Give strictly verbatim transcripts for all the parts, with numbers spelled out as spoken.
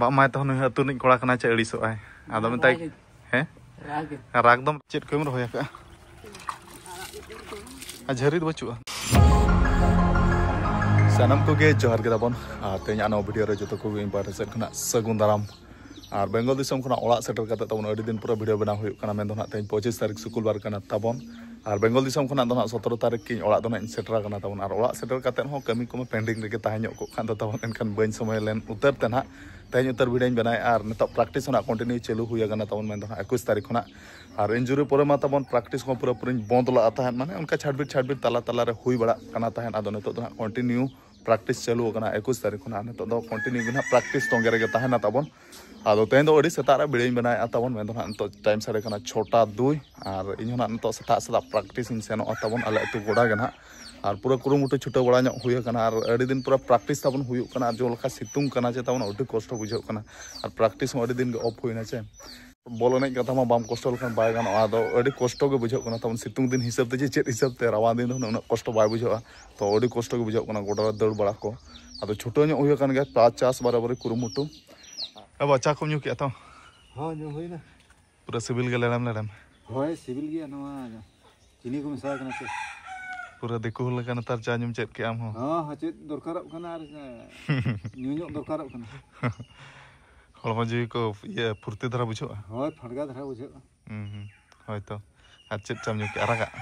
ᱵᱟᱝ ᱢᱟᱭ ᱛᱟᱦᱚᱱ ᱱᱩᱭ ᱟᱹᱛᱩ ᱨᱤᱱᱤᱡ ᱠᱚᱲᱟ ᱠᱟᱱᱟᱭ ᱪᱮ ᱟᱹᱲᱤᱥᱚᱜ ᱟᱭ᱾ ᱟᱫᱚ ᱢᱮᱛᱟᱭ, ᱦᱮᱸ? ᱨᱟᱜᱽ ᱫᱚᱢ ᱪᱮᱫ ᱠᱚᱢ ᱨᱚᱦᱚᱭ ᱟᱠᱟᱫᱼᱟ? ᱟᱨ ᱡᱷᱟᱹᱨᱤ ᱫᱚ ᱵᱟᱹᱪᱩᱜᱼᱟ᱾ ᱥᱟᱱᱟᱢ ᱠᱚᱜᱮ ᱡᱚᱦᱟᱨ ᱜᱮ ᱛᱟᱵᱚᱱ᱾ ᱟᱨ ᱛᱮᱦᱮᱧᱟᱜ ᱱᱚᱣᱟ ᱵᱷᱤᱰᱤᱭᱳ ᱨᱮ ᱡᱚᱛᱚ ᱠᱚᱜᱮ ᱤᱧ ᱯᱟᱦᱴᱟ ᱥᱮᱫ ᱠᱷᱚᱱᱟᱜ ᱥᱟᱹᱜᱩᱱ ᱫᱟᱨᱟᱢ᱾ ᱟᱨ ᱵᱮᱝᱜᱚᱞ ᱫᱤᱥᱚᱢ ᱠᱷᱚᱱᱟᱜ ᱚᱲᱟᱜ ᱥᱮᱴᱮᱨ ᱠᱟᱛᱮ ᱛᱟᱵᱚᱱ ᱟᱹᱰᱤ ᱫᱤᱱ ᱯᱚᱨᱮ ᱵᱷᱤᱰᱤᱭᱳ ᱵᱮᱱᱟᱣ ᱦᱩᱭᱩᱜ ᱠᱟᱱᱟ᱾ ᱢᱮᱱᱫᱚ ᱱᱟᱦᱟᱜ ᱛᱮᱦᱮᱧ ᱯᱚᱸᱪᱤᱥ ᱛᱟᱹᱨᱤᱠᱷ ᱥᱩᱠᱩᱞᱵᱟᱨ ᱠᱟᱱᱟ ᱛᱟᱵᱚᱱ᱾ ᱟᱨ ᱵᱮᱝᱜᱚᱞ ᱫᱤᱥᱚᱢ ᱠᱷᱚᱱᱟᱜ ᱫᱚ ᱱᱟᱦᱟᱜ ᱥᱚᱛᱨᱚ ᱛᱟᱹᱨᱤᱠᱷ ᱤᱧ ᱚᱲᱟᱜ ᱫᱚ ᱱᱟᱦᱟᱜ ᱤᱧ ᱥᱮᱴᱮᱨ ᱟᱠᱟᱱᱟ ᱛᱟᱵᱚᱱ᱾ ᱟᱨ ᱚᱲᱟᱜ ᱥᱮᱴᱮᱨ ᱠᱟᱛᱮ ᱦᱚᱸ ᱠᱟᱹᱢᱤ ᱠᱚᱢᱟ ᱯᱮᱱᱰᱤᱝ ᱨᱮᱜᱮ ᱛᱟᱦᱮᱸ ᱧᱚᱜ ᱠᱚᱜ ᱠᱟᱱ ᱫᱚ ᱛᱟᱵᱚᱱ, ᱮᱱᱠᱷᱟᱱ ᱵᱟᱹᱧ ᱥᱚᱢᱚᱭ ᱞᱮᱱ ᱩᱛᱟᱹᱨ ᱛᱮ ᱱᱟᱦᱟᱜ ᱛᱮᱦᱮᱧ ᱩᱛᱟᱹᱨ ᱵᱷᱤᱰᱤᱭᱳᱧ ᱵᱮᱱᱟᱣᱮᱫᱼᱟ᱾ ᱟᱨ ᱱᱤᱛᱚᱜ ᱯᱨᱮᱠᱴᱤᱥ ᱦᱚᱸ ᱱᱟᱦᱟᱜ ᱠᱚᱱᱴᱤᱱᱤᱭᱩ ᱪᱟᱹᱞᱩ ᱦᱩᱭ ᱟᱠᱟᱱᱟ ᱛᱟᱵᱚᱱ, ᱢᱮᱱᱫᱚ ᱱᱟᱦᱟᱜ ᱮᱠᱩᱥ ᱛᱟᱹᱨᱤᱠᱷ ᱠᱷᱚᱱᱟᱜ᱾ ᱟᱨ ᱤᱧᱡᱩᱨᱤ ᱯᱚᱨᱮ ᱢᱟ ᱛᱟᱵᱚᱱ ᱯᱨᱮᱠᱴᱤᱥ ᱠᱚ ᱯᱩᱨᱟᱹᱯᱩᱨᱤᱧ ᱵᱚᱱᱫ ᱞᱟᱜᱼᱟ ᱛᱟᱦᱮᱸᱫ, ᱢᱟᱱᱮ ᱚᱱᱠᱟ ᱪᱷᱟᱴᱵᱤᱴ ᱪᱷᱟᱴᱵᱤᱴ ᱛᱟᱞᱟ ᱛᱟᱞᱟ ᱨᱮ ᱦᱩᱭ ᱵᱟᱲᱟᱜ ᱠᱟᱱᱟ ᱛᱟᱦᱮᱸᱫ᱾ ᱟᱫᱚ ᱱᱤᱛᱚᱜ ᱫᱚ ᱱᱟᱦᱟᱜ ᱠᱚᱱᱴᱤᱱᱤᱭᱩ ᱯᱨᱮᱠᱴᱤᱥ ᱪᱟᱹᱞᱩ ᱟᱠᱟᱱᱟ ᱮᱠᱩᱥ ᱛᱟᱹᱨᱤᱠᱷ ᱠᱷᱚᱱᱟᱜ᱾ ᱱᱤᱛᱚᱜ ᱫᱚ ᱠᱚᱱᱴᱤᱱᱤᱭᱩ ᱜᱮ ᱱᱟᱦᱟᱜ ᱯᱨᱮᱠᱴᱤᱥ ᱛᱚᱸᱜᱮ ᱨᱮᱜᱮ ᱛᱟᱦᱮᱱᱟ ᱛᱟᱵᱚᱱ᱾ ᱟᱫᱚ ᱛᱮᱦᱮᱧ ᱫᱚ ᱟᱹᱰᱤ ᱥᱮᱛᱟᱜ ᱨᱮ ᱵᱷᱤᱰᱤᱭᱳᱧ ᱵᱮᱱᱟᱣᱮᱫᱼᱟ ᱛᱟᱵᱚᱱ, ᱢᱮᱱᱫᱚ ᱱᱟᱦᱟᱜ ᱱᱤᱛᱚᱜ ᱴᱟᱭᱤᱢ ᱥᱟᱰᱮ ᱠᱟᱱᱟ ᱪᱷᱚᱴᱟ ᱫᱩᱭ᱾ ᱟᱨ ᱤᱧ ᱦᱚᱸ ᱱᱟᱦᱟᱜ ᱱᱤᱛᱚᱜ ᱥᱮᱛᱟᱜ ᱥᱮᱛᱟᱜ ᱯᱨᱮᱠᱴᱤᱥ ᱤᱧ ᱥᱮᱱᱚᱜᱼᱟ ᱛᱟᱵᱚᱱ ᱟᱞᱮ ᱟᱹᱛᱩ ᱜᱚᱰᱟ ᱜᱮ ᱱᱟᱦᱟᱜ᱾ ᱟᱨ ᱯᱩᱨᱟᱹ ᱠᱩᱨᱩᱢᱩᱴᱩ ᱪᱷᱩᱴᱟᱹᱣ ᱵᱟᱲᱟ ᱧᱚᱜ ᱦᱩᱭ ᱟᱠᱟᱱᱟ᱾ ᱟᱨ ᱟᱹᱰᱤ ᱫᱤᱱ ᱯᱚᱨᱮ ᱯᱨᱮᱠᱴᱤᱥ ᱛᱟᱵᱚᱱ ᱦᱩᱭᱩᱜ ᱠᱟᱱᱟ᱾ ᱟᱨ ᱡᱮ ᱞᱮᱠᱟ ᱥᱤᱛᱩᱝ ᱠᱟᱱᱟ ᱪᱮ ᱛᱟᱵᱚᱱ, ᱟᱹᱰᱤ ᱠᱚᱥᱴᱚ ᱵᱩᱡᱷᱟᱹᱜ ᱠᱟᱱᱟ᱾ ᱟᱨ ᱯᱨᱮᱠᱴᱤᱥ ᱦᱚᱸ ᱟᱹᱰᱤ ᱫᱤᱱ ᱜᱮ ᱚᱯᱷ ᱦᱩᱭᱱᱟ ᱪᱮ᱾ ᱵᱚᱞ ᱮᱱᱮᱡ ᱠᱟᱛᱷᱟ ᱢᱟ ᱵᱟᱢ ᱠᱚᱥᱴᱚ ᱞᱮᱠᱷᱟᱱ ᱵᱟᱭ ᱜᱟᱱᱚᱜᱼᱟ᱾ ᱟᱫᱚ ᱟᱹᱰᱤ ᱠᱚᱥᱴᱚ ᱜᱮ ᱵᱩᱡᱷᱟᱹᱜ ᱠᱟᱱᱟ ᱛᱟᱵᱚᱱ ᱥᱤᱛᱩᱝ ᱫᱤᱱ ᱦᱤᱥᱟᱹᱵ ᱛᱮ, ᱡᱮ ᱪᱮᱫ ᱦᱤᱥᱟᱹᱵ ᱛᱮ ᱨᱟᱵᱟᱝ ᱫᱤᱱ ᱫᱚ ᱩᱱᱟᱹᱜ ᱠᱚᱥᱴᱚ ᱵᱟᱭ ᱵᱩᱡᱷᱟᱹᱜᱼᱟ᱾ ᱛᱚ ᱟᱹᱰᱤ ᱠᱚᱥᱴᱚ ᱜᱮ ᱵᱩᱡᱷᱟᱹᱜ ᱠᱟᱱᱟ ᱜᱚᱰᱟ ᱨᱮ ᱫᱟᱹᱲ ᱵᱟᱲᱟ ᱠᱚ᱾ ᱟᱫᱚ ᱪᱷᱩᱴᱟᱹᱣ ᱧᱚᱜ ᱦᱩᱭ ᱟᱠᱟᱱ ᱜᱮᱭᱟ, ᱪᱟᱥ ᱪᱟᱥ ᱵᱟᱨᱟᱵᱟᱨᱤ ᱠᱩᱨᱩᱢᱩᱴᱩ᱾ ᱟᱵᱚ ᱪᱟ ᱠᱚᱢ ᱧᱩ ᱠᱮᱜᱼᱟ ᱛᱚ? ᱦᱚᱸ, ᱧᱩ ᱦᱩᱭᱱᱟ᱾ ᱯᱩᱨᱟᱹ ᱥᱤᱵᱤᱞ ᱜᱮ ᱞᱮᱲᱮᱢ ᱞᱮᱲᱮᱢ᱾ ᱦᱳᱭ, ᱥᱤᱵᱤᱞ ᱜᱮᱭᱟ, ᱱᱚᱣᱟ ᱪᱤᱱᱤ ᱠᱚ ᱢᱮᱥᱟ ᱠᱟᱱᱟ ᱥᱮ᱾ ᱯᱩᱨᱟᱹ ᱫᱤᱠᱩ ᱦᱚᱲ ᱞᱮᱠᱟ ᱱᱮᱛᱟᱨ ᱪᱟ ᱧᱩᱢ ᱪᱮᱫ ᱠᱮᱜᱼᱟ ᱟᱢ ᱦᱚᱸ᱾ ᱦᱚᱸ, ᱦᱚᱸ, ᱪᱮᱫ ᱫᱚᱨᱠᱟᱨᱚᱜ ᱠᱟᱱᱟ ᱟᱨ ᱧᱩ ᱧᱚᱜ ᱫᱚᱨᱠᱟᱨᱚᱜ ᱠᱟᱱᱟ᱾ ᱦᱚᱲᱢᱚ ᱡᱤᱣᱤ ᱠᱚ ᱤᱭᱟᱹ ᱯᱷᱩᱨᱛᱤ ᱫᱷᱟᱨᱟ ᱵᱩᱡᱷᱟᱹᱜᱼᱟ᱾ ᱦᱳᱭ, ᱯᱷᱟᱰᱜᱟ ᱫᱷᱟᱨᱟ ᱵᱩᱡᱷᱟᱹᱜᱼᱟ᱾ ᱦᱩᱸ, ᱦᱩᱸ, ᱦᱳᱭ ᱛᱚ᱾ ᱟᱨ ᱪᱮᱫ ᱪᱟᱢ ᱧᱩ ᱠᱮᱜᱼᱟ? ᱟᱨᱟᱜᱟᱜ?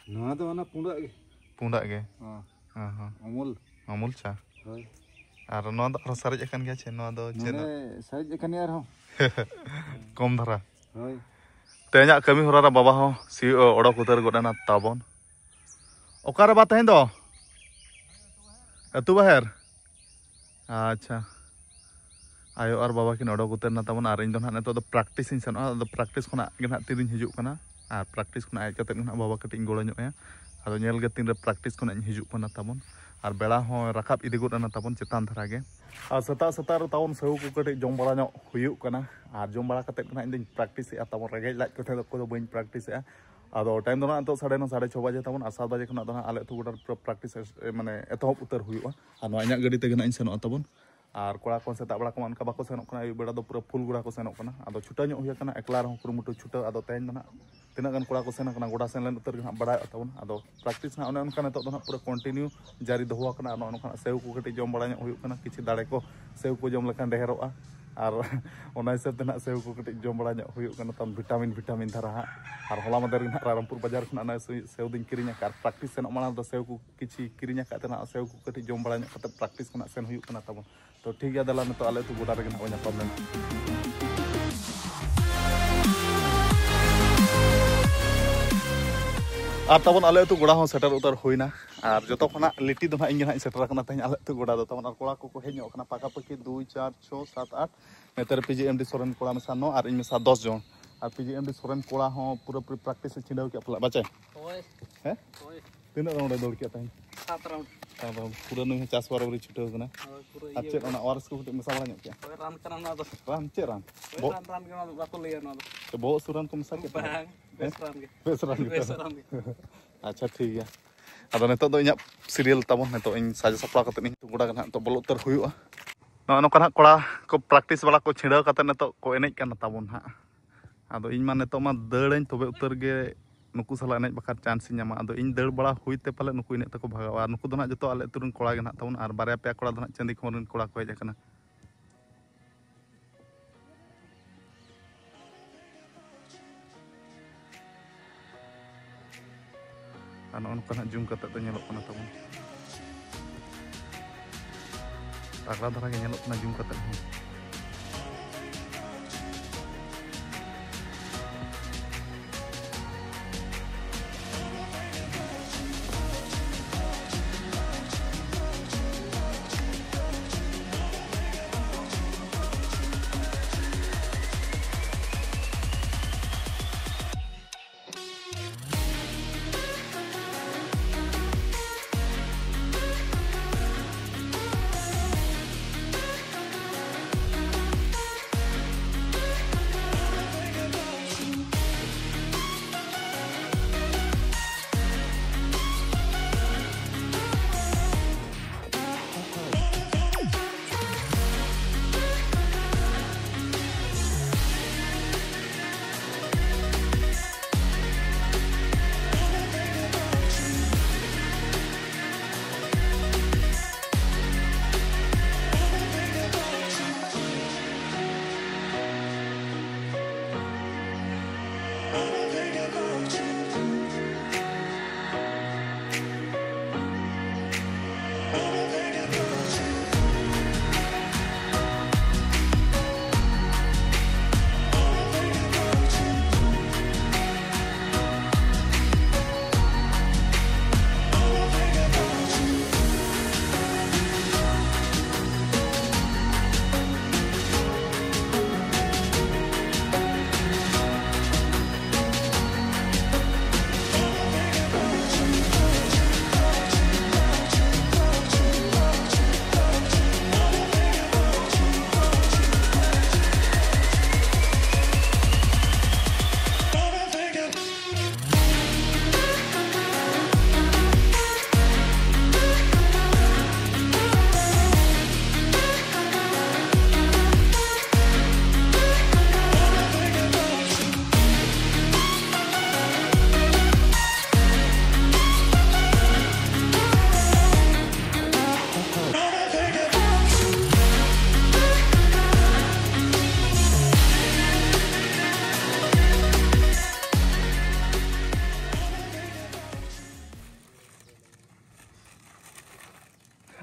ᱱᱚᱣᱟ ᱫᱚ ᱚᱱᱟ ᱯᱩᱸᱰᱟᱜ ᱜᱮ᱾ ᱯᱩᱸᱰᱟᱜ ᱜᱮ? ᱦᱚᱸ᱾ ᱦᱚᱸ, ᱦᱚᱸ᱾ ᱚᱢᱩᱞ᱾ ᱚᱢᱩᱞ ᱪᱟ? ᱦᱳᱭ᱾ ᱟᱨ ᱱᱚᱣᱟ ᱫᱚ ᱟᱨᱦᱚᱸ ᱥᱟᱨᱮᱡ ᱟᱠᱟᱱ ᱜᱮᱭᱟ ᱪᱮ? ᱱᱚᱣᱟ ᱫᱚ ᱪᱮᱫ ᱱᱚᱰᱮ ᱨᱮᱱᱟᱜ? ᱥᱟᱨᱮᱡ ᱟᱠᱟᱱ ᱜᱮᱭᱟ ᱟᱨᱦᱚᱸ᱾ ᱠᱚᱢ ᱫᱷᱟᱨᱟ᱾ ᱦᱳᱭ᱾ ᱛᱮᱦᱮᱧᱟᱜ ᱠᱟᱹᱢᱤ ᱦᱚᱨᱟ ᱨᱮ ᱵᱟᱵᱟ ᱦᱚᱸ ᱥᱤᱭᱳᱜ ᱚᱰᱚᱠ ᱩᱛᱟᱹᱨ ᱜᱚᱫ ᱮᱱᱟ ᱛᱟᱵᱚᱱ᱾ ᱚᱠᱟᱨᱮ ᱵᱟ ᱛᱮᱦᱮᱧ ᱫᱚ? ᱟᱹᱛᱩ ᱵᱟᱦᱮᱨ? ᱟᱪᱪᱷᱟ᱾ ᱟᱭᱳ ᱟᱨ ᱵᱟᱵᱟ ᱠᱤᱱ ᱚᱰᱚᱠ ᱩᱛᱟᱹᱨ ᱮᱱᱟ ᱛᱟᱵᱚᱱ, ᱟᱨ ᱤᱧ ᱫᱚ ᱱᱟᱦᱟᱜ ᱱᱤᱛᱚᱜ ᱫᱚ ᱯᱨᱮᱠᱴᱤᱥ ᱤᱧ ᱥᱮᱱᱚᱜᱼᱟ᱾ ᱟᱫᱚ ᱯᱨᱮᱠᱴᱤᱥ ᱠᱷᱚᱱᱟᱜ ᱜᱮ ᱱᱟᱦᱟᱜ ᱛᱤᱨᱤᱧ ᱦᱤᱡᱩᱜ ᱠᱟᱱᱟ, ᱟᱨ ᱯᱨᱮᱠᱴᱤᱥ ᱠᱷᱚᱱᱟᱜ ᱦᱮᱡ ᱠᱟᱛᱮᱫ ᱜᱮ ᱱᱟᱦᱟᱜ ᱵᱟᱵᱟ ᱠᱟᱹᱴᱤᱡ ᱤᱧ ᱜᱚᱲᱚ ᱧᱚᱜ ᱟᱭᱟ᱾ ᱟᱫᱚ ᱧᱮᱞ ᱜᱮ ᱛᱤᱱᱨᱮ ᱯᱨᱮᱠᱴᱤᱥ ᱠᱷᱚᱱᱟᱜ ᱤᱧ ᱦᱤᱡᱩᱜ ᱠᱟᱱᱟ ᱛᱟᱵᱚᱱ, ᱟᱨ ᱵᱮᱲᱟ ᱦᱚᱸ ᱨᱟᱠᱟᱵ ᱤᱫᱤ ᱜᱚᱫ ᱮᱱᱟ ᱛᱟᱵᱚᱱ ᱪᱮᱛᱟᱱ ᱫᱷᱟᱨᱟ ᱜᱮ᱾ ᱟᱨ ᱥᱮᱛᱟᱜ ᱥᱮᱛᱟᱜ ᱨᱮ ᱛᱟᱵᱚᱱ ᱥᱟᱹᱦᱩ ᱠᱚ ᱠᱟᱹᱴᱤᱡ ᱡᱚᱢ ᱵᱟᱲᱟ ᱧᱚᱜ ᱦᱩᱭᱩᱜ ᱠᱟᱱᱟ, ᱟᱨ ᱡᱚᱢ ᱵᱟᱲᱟ ᱠᱟᱛᱮᱫ ᱜᱮ ᱱᱟᱦᱟᱜ ᱤᱧ ᱫᱚᱧ ᱯᱨᱮᱠᱴᱤᱥᱮᱜᱼᱟ ᱛᱟᱵᱚᱱ᱾ ᱨᱮᱸᱜᱮᱡ ᱞᱟᱡ ᱠᱚᱴᱷᱮᱱ ᱫᱚ ᱚᱠᱚᱭ ᱫᱚ ᱵᱟᱹᱧ ᱯᱨᱮᱠᱴᱤᱥᱮᱜᱼᱟ᱾ ᱟᱫᱚ ᱴᱟᱭᱤᱢ ᱫᱚ ᱱᱟᱦᱟᱜ ᱱᱤᱛᱚᱜ ᱥᱟᱲᱮ ᱱᱚ, ᱥᱟᱲᱮ ᱪᱷᱚ ᱵᱟᱡᱮ ᱛᱟᱵᱚᱱ, ᱟᱨ ᱥᱟᱛ ᱵᱟᱡᱮ ᱠᱷᱚᱱᱟᱜ ᱫᱚ ᱱᱟᱦᱟᱜ ᱟᱞᱮ ᱟᱹᱛᱩ ᱜᱚᱰᱟ ᱨᱮ ᱯᱨᱮᱠᱴᱤᱥ ᱢᱟᱱᱮ ᱮᱛᱚᱦᱚᱵ ᱩᱛᱟᱹᱨ ᱦᱩᱭᱩᱜᱼᱟ᱾ ᱟᱨ ᱱᱚᱣᱟ ᱤᱧᱟᱹᱜ ᱜᱟᱹᱰᱤ ᱛᱮᱜᱮ ᱱᱟᱦᱟᱜ ᱤᱧ ᱥᱮᱱᱚᱜᱼᱟ ᱛᱟᱵᱚᱱ᱾ ᱟᱨ ᱠᱚᱲᱟ ᱠᱚ ᱥᱮᱛᱟᱜ ᱵᱮᱲᱟ ᱠᱚᱢᱟ ᱚᱱᱠᱟ ᱵᱟᱠᱚ ᱥᱮᱱᱚᱜ ᱠᱟᱱᱟ, ᱟᱹᱭᱩᱵ ᱵᱮᱲᱟ ᱫᱚ ᱯᱩᱨᱟᱹ ᱯᱷᱩᱞ ᱜᱚᱰᱟ ᱠᱚ ᱥᱮᱱᱚᱜ ᱠᱟᱱᱟ᱾ ᱟᱫᱚ ᱪᱷᱩᱴᱟᱹᱣ ᱧᱚᱜ ᱦᱩᱭ ᱟᱠᱟᱱᱟ, ᱮᱠᱞᱟ ᱨᱮᱦᱚᱸ ᱠᱩᱨᱩᱢᱩᱴᱩ ᱪᱷᱩᱴᱟᱹᱣ᱾ ᱟᱫᱚ ᱛᱮᱦᱮᱧ ᱫᱚ ᱱᱟᱦᱟᱜ ᱛᱤᱱᱟᱹᱜ ᱜᱟᱱ ᱠᱚᱲᱟ ᱠᱚ ᱥᱮᱱ ᱟᱠᱟᱱᱟ, ᱜᱚᱰᱟ ᱥᱮᱱ ᱞᱮᱱ ᱩᱛᱟᱹᱨ ᱜᱮ ᱱᱟᱦᱟᱜ ᱵᱟᱲᱟᱭᱚᱜ ᱛᱟᱵᱚᱱᱟ᱾ ᱟᱫᱚ ᱯᱨᱮᱠᱴᱤᱥ ᱱᱟᱦᱟᱜ ᱚᱱᱮ ᱚᱱᱠᱟ ᱱᱤᱛᱚᱜ ᱫᱚ ᱱᱟᱦᱟᱜ ᱯᱩᱨᱟᱹ ᱠᱚᱱᱴᱤᱱᱤᱭᱩ ᱡᱟᱹᱨᱤ ᱫᱚᱦᱚ ᱟᱠᱟᱱᱟ᱾ ᱟᱨ ᱱᱚᱜᱼᱚ ᱱᱚᱝᱠᱟᱱᱟᱜ ᱥᱮᱣ ᱠᱚ ᱠᱟᱹᱴᱤᱡ ᱡᱚᱢ ᱵᱟᱲᱟ ᱧᱚᱜ ᱦᱩᱭᱩᱜ ᱠᱟᱱᱟ, ᱠᱤᱪᱷᱩ ᱫᱟᱲᱮ ᱠᱚ ᱥᱮᱣ ᱠᱚ ᱡᱚᱢ ᱞᱮᱠᱷᱟᱱ ᱰᱷᱮᱨᱚᱜᱼᱟ᱾ ᱟᱨ ᱚᱱᱟ ᱦᱤᱥᱟᱹᱵ ᱛᱮ ᱱᱟᱦᱟᱜ ᱥᱮᱣ ᱠᱚ ᱠᱟᱹᱴᱤᱡ ᱡᱚᱢ ᱵᱟᱲᱟ ᱧᱚᱜ ᱦᱩᱭᱩᱜ ᱠᱟᱱᱟ, ᱛᱟᱢ ᱵᱷᱤᱴᱟᱢᱤᱱ ᱵᱷᱤᱴᱟᱢᱤᱱ ᱫᱷᱟᱨᱟ ᱦᱟᱸᱜ᱾ ᱟᱨ ᱦᱚᱞᱟ ᱢᱟᱫᱷᱮᱨ ᱜᱮ ᱱᱟᱦᱟᱜ ᱨᱟᱭᱨᱚᱝᱯᱩᱨ ᱵᱟᱡᱟᱨ ᱠᱷᱚᱱᱟᱜ ᱚᱱᱟ ᱥᱮᱣ, ᱥᱮᱣ ᱫᱚᱧ ᱠᱤᱨᱤᱧ ᱟᱠᱟᱫ᱾ ᱟᱨ ᱯᱨᱮᱠᱴᱤᱥ ᱥᱮᱱᱚᱜ ᱢᱟᱲᱟᱝ ᱫᱚ ᱥᱮᱣ ᱠᱚ ᱠᱤᱪᱷᱤ ᱠᱤᱨᱤᱧ ᱟᱠᱟᱫ ᱛᱮ ᱱᱟᱦᱟᱜ ᱥᱮᱣ ᱠᱚ ᱠᱟᱹᱴᱤᱡ ᱡᱚᱢ ᱵᱟᱲᱟ ᱧᱚᱜ ᱠᱟᱛᱮ ᱯᱨᱮᱠᱴᱤᱥ ᱠᱷᱚᱱᱟᱜ ᱥᱮᱱ ᱦᱩᱭᱩᱜ ᱠᱟᱱᱟ ᱛᱟᱵᱚᱱ᱾ ᱛᱚ ᱴᱷᱤᱠ ᱜᱮᱭᱟ, ᱫᱮᱞᱟ ᱱᱤᱛᱚᱜ ᱟᱞᱮ ᱟᱹᱛᱩ ᱜᱚᱰᱟ ᱨᱮᱜᱮ ᱱᱟᱦᱟᱜ ᱵᱚᱱ ᱧᱟᱯᱟᱢ ᱞᱮᱱᱟ᱾ ᱟᱨ ᱛᱟᱵᱚᱱ ᱟᱞᱮ ᱟᱹᱛᱩ ᱜᱚᱰᱟ ᱦᱚᱸ ᱥᱮᱴᱮᱨ ᱩᱛᱟᱹᱨ ᱦᱩᱭᱱᱟ᱾ ᱟᱨ ᱡᱚᱛᱚ ᱠᱷᱚᱱᱟᱜ ᱞᱤᱴᱤ ᱫᱚ ᱱᱟᱦᱟᱜ ᱤᱧ ᱜᱮ ᱱᱟᱦᱟᱜ ᱤᱧ ᱥᱮᱴᱮᱨ ᱟᱠᱟᱱᱟ ᱛᱮᱦᱮᱧ ᱟᱞᱮ ᱟᱹᱛᱩ ᱜᱚᱰᱟ ᱫᱚ᱾ ᱛᱟᱵᱚᱱ ᱟᱨ ᱠᱚᱲᱟ ᱠᱚᱠᱚ ᱦᱮᱡ ᱧᱚᱜ ᱟᱠᱟᱱᱟ ᱯᱟᱠᱟᱯᱟᱠᱤ ᱫᱩᱭ, ᱪᱟᱨ, ᱪᱷᱚ, ᱥᱟᱛ, ᱟᱴ, ᱱᱚᱛᱮ ᱨᱮ ᱯᱤ ᱡᱤ ᱮᱢ ᱰᱤ ᱥᱚᱨᱮᱱ ᱠᱚᱲᱟ ᱢᱮᱥᱟ ᱱᱚ ᱟᱨ ᱤᱧ ᱢᱮᱥᱟ ᱫᱚᱥ ᱡᱚᱱ᱾ ᱟᱨ ᱯᱤ ᱡᱤ ᱮᱢ ᱰᱤ ᱥᱚᱨᱮᱱ ᱠᱚᱲᱟ ᱦᱚᱸ ᱯᱩᱨᱟᱹᱯᱩᱨᱤ ᱯᱨᱮᱠᱴᱤᱥ ᱮ ᱪᱷᱤᱰᱟᱹᱣ ᱠᱮᱫᱼᱟ ᱯᱟᱞᱮ, ᱵᱟᱪᱮ? ᱦᱳᱭ᱾ ᱦᱮᱸ? ᱦᱳᱭ᱾ ᱛᱤᱱᱟᱹᱜ ᱨᱟᱣᱩᱱᱰ ᱮ ᱫᱟᱹᱲ ᱠᱮᱫᱼᱟ ᱛᱮᱦᱮᱧ? ᱥᱟᱛ ᱨᱟᱣᱩᱱᱰ᱾ ᱥᱟᱛ ᱨᱟᱣᱩᱱᱰ᱾ ᱯᱩᱨᱟᱹ ᱱᱩᱭ ᱦᱚᱸ ᱪᱟᱥ ᱵᱟᱨᱟᱵᱟᱨᱤ ᱪᱷᱩᱴᱟᱹᱣ ᱠᱟᱱᱟ᱾ ᱦᱳᱭ, ᱯᱩᱨᱟᱹ ᱟᱨ ᱤᱭᱟᱹ ᱪᱮᱫ ᱠᱟᱱᱟ᱾ ᱚᱱᱟ ᱳ ᱟᱨ ᱮᱥ ᱠᱚ ᱠᱟᱹᱴᱤᱡ ᱢᱮᱥᱟ ᱵᱟᱲᱟ ᱧᱚᱜ ᱠᱮᱫᱼᱟ? ᱦᱳᱭ, ᱨᱟᱱ ᱠᱟᱱᱟ ᱱᱚᱣᱟ ᱫᱚ᱾ ᱨᱟᱱ, ᱪᱮᱫ ᱨᱟᱱ? ᱦᱳᱭ, ᱵᱚᱦᱚᱜ ᱨᱟᱱ, ᱨᱟᱱ ᱜᱮ, ᱱᱚᱣᱟ ᱫᱚ ᱵᱟᱠᱚ ᱞᱟᱹᱭᱟ ᱱᱚᱣᱟ ᱫᱚ᱾ ᱥᱮ ᱵᱚᱦᱚᱜ ᱦᱟᱹᱥᱩ ᱨᱟᱱ ᱠᱚ ᱢᱮᱥᱟ ᱠᱮᱫ ᱛᱟᱦᱮᱸᱫ? ᱵᱟᱝ, ᱵᱮᱥ ᱨᱟᱱ ᱜᱮ᱾ ᱵᱮᱥ ᱨᱟᱱ ᱜᱮ᱾ ᱟᱪᱪᱷᱟ, ᱴᱷᱤᱠ ᱜᱮᱭᱟ᱾ ᱟᱫᱚ ᱱᱤᱛᱚᱜ ᱫᱚ ᱤᱧᱟᱹᱜ ᱥᱤᱨᱤᱭᱟᱞ ᱛᱟᱵᱚᱱ, ᱱᱤᱛᱚᱜ ᱤᱧ ᱥᱟᱡᱟᱣ ᱥᱟᱯᱲᱟᱣ ᱠᱟᱛᱮ ᱤᱧ ᱜᱚᱰᱟ ᱜᱮ ᱱᱟᱦᱟᱜ ᱱᱤᱛᱚᱜ ᱵᱚᱞᱚ ᱩᱛᱟᱹᱨ ᱦᱩᱭᱩᱜᱼᱟ᱾ ᱱᱚᱜᱼᱚ ᱱᱚᱝᱠᱟ ᱱᱟᱦᱟᱜ ᱠᱚᱲᱟ ᱠᱚ ᱯᱨᱮᱠᱴᱤᱥ ᱵᱟᱲᱟ ᱠᱚ ᱪᱷᱤᱰᱟᱹᱣ ᱠᱟᱛᱮ ᱱᱤᱛᱚᱜ ᱠᱚ ᱮᱱᱮᱡ ᱠᱟᱱᱟ ᱛᱟᱵᱚᱱ ᱱᱟᱦᱟᱜ᱾ ᱟᱫᱚ ᱤᱧ ᱢᱟ ᱱᱤᱛᱚᱜ ᱢᱟ ᱫᱟᱹᱲᱟᱹᱧ ᱛᱚᱵᱮ ᱩᱛᱟᱹᱨ ᱜᱮ ᱱᱩᱠᱩ ᱥᱟᱞᱟᱜ ᱮᱱᱮᱡ ᱵᱟᱠᱷᱨᱟ ᱪᱟᱱᱥ ᱤᱧ ᱧᱟᱢᱟ᱾ ᱟᱫᱚ ᱤᱧ ᱫᱟᱹᱲ ᱵᱟᱲᱟ ᱦᱩᱭ ᱛᱮ ᱯᱟᱞᱮ ᱱᱩᱠᱩ ᱮᱱᱮᱡ ᱛᱮᱠᱚ ᱵᱷᱟᱜᱟᱣᱟ᱾ ᱟᱨ ᱱᱩᱠᱩ ᱫᱚ ᱱᱟᱦᱟᱜ ᱡᱚᱛᱚ ᱟᱞᱮ ᱟᱹᱛᱩ ᱨᱮᱱ ᱠᱚᱲᱟ ᱜᱮ ᱱᱟᱦᱟᱜ ᱛᱟᱵᱚᱱ, ᱟᱨ ᱵᱟᱨᱭᱟ ᱯᱮᱭᱟ ᱠᱚᱲᱟ ᱫᱚ ᱱᱟᱦᱟᱜ ᱪᱟᱹᱱᱫᱤ ᱠᱷᱚᱱ ᱨᱮᱱ ᱠᱚᱲᱟ ᱠᱚ ᱦᱮᱡ ᱟᱠᱟᱱᱟ᱾ ᱟᱨ ᱱᱚᱜᱼᱚ ᱱᱚᱝᱠᱟ ᱱᱟᱜ ᱡᱩᱢ ᱠᱟᱛᱮ ᱫᱚ ᱧᱮᱞᱚᱜ ᱠᱟᱱᱟ ᱛᱟᱵᱚᱱ᱾ ᱛᱟᱜᱲᱟ ᱫᱷᱟᱨᱟ ᱜᱮ ᱧᱮᱞᱚᱜ ᱠᱟᱱᱟ ᱡᱩᱢ ᱠᱟᱛᱮ ᱦᱚᱸ᱾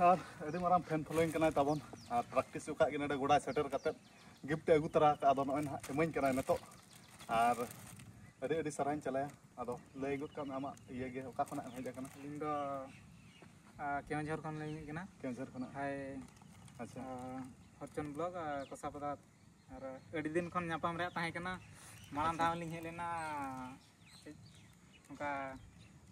ᱟᱨ ᱟᱹᱰᱤ ᱢᱟᱨᱟᱝ ᱯᱷᱮᱱ ᱯᱷᱚᱞᱳᱭᱤᱝ ᱠᱟᱱᱟᱭ ᱛᱟᱵᱚᱱ᱾ ᱟᱨ ᱯᱨᱮᱠᱴᱤᱥ ᱚᱠᱟᱜ ᱜᱮ ᱱᱚᱰᱮ ᱜᱚᱰᱟᱭ ᱥᱮᱴᱮᱨ ᱠᱟᱛᱮᱫ ᱜᱤᱯᱷᱴ ᱮ ᱟᱹᱜᱩ ᱛᱚᱨᱟ ᱟᱠᱟᱫᱼᱟ᱾ ᱟᱫᱚ ᱱᱚᱜᱼᱚᱭ ᱱᱟᱦᱟᱜ ᱤᱢᱟᱹᱧ ᱠᱟᱱᱟᱭ ᱱᱤᱛᱚᱜ᱾ ᱟᱨ ᱟᱹᱰᱤ ᱟᱹᱰᱤ ᱥᱟᱨᱦᱟᱣᱤᱧ ᱪᱟᱞᱟᱭᱟ᱾ ᱟᱫᱚ ᱞᱟᱹᱭ ᱜᱚᱫ ᱠᱟᱜ ᱢᱮ ᱟᱢᱟᱜ ᱤᱭᱟᱹ ᱜᱮ, ᱚᱠᱟ ᱠᱷᱚᱱᱟᱜ ᱮᱢ ᱦᱮᱡ ᱟᱠᱟᱱᱟ? ᱟᱹᱞᱤᱧ ᱫᱚ ᱟ, ᱠᱮᱣᱚᱱᱡᱷᱚᱨ ᱠᱷᱚᱱ ᱞᱤᱧ ᱦᱮᱡ ᱠᱟᱱᱟ᱾ ᱠᱮᱣᱚᱱᱡᱷᱚᱨ ᱠᱷᱚᱱᱟᱜ? ᱦᱳᱭ᱾ ᱟᱪᱪᱷᱟ᱾ ᱟ, ᱦᱚᱨᱪᱚᱱ ᱵᱞᱚᱠ, ᱟ, ᱠᱚᱥᱟᱯᱟᱫᱟ᱾ ᱟᱨ ᱟᱹᱰᱤ ᱫᱤᱱ ᱠᱷᱚᱱ ᱧᱟᱯᱟᱢ ᱨᱮᱭᱟᱜ ᱛᱟᱦᱮᱸ ᱠᱟᱱᱟ᱾ ᱢᱟᱲᱟᱝ ᱟᱪᱪᱷᱟ᱾ ᱫᱷᱟᱣ ᱞᱤᱧ ᱦᱮᱡ ᱞᱮᱱᱟ, ᱪᱮᱫ, ᱚᱱᱠᱟ,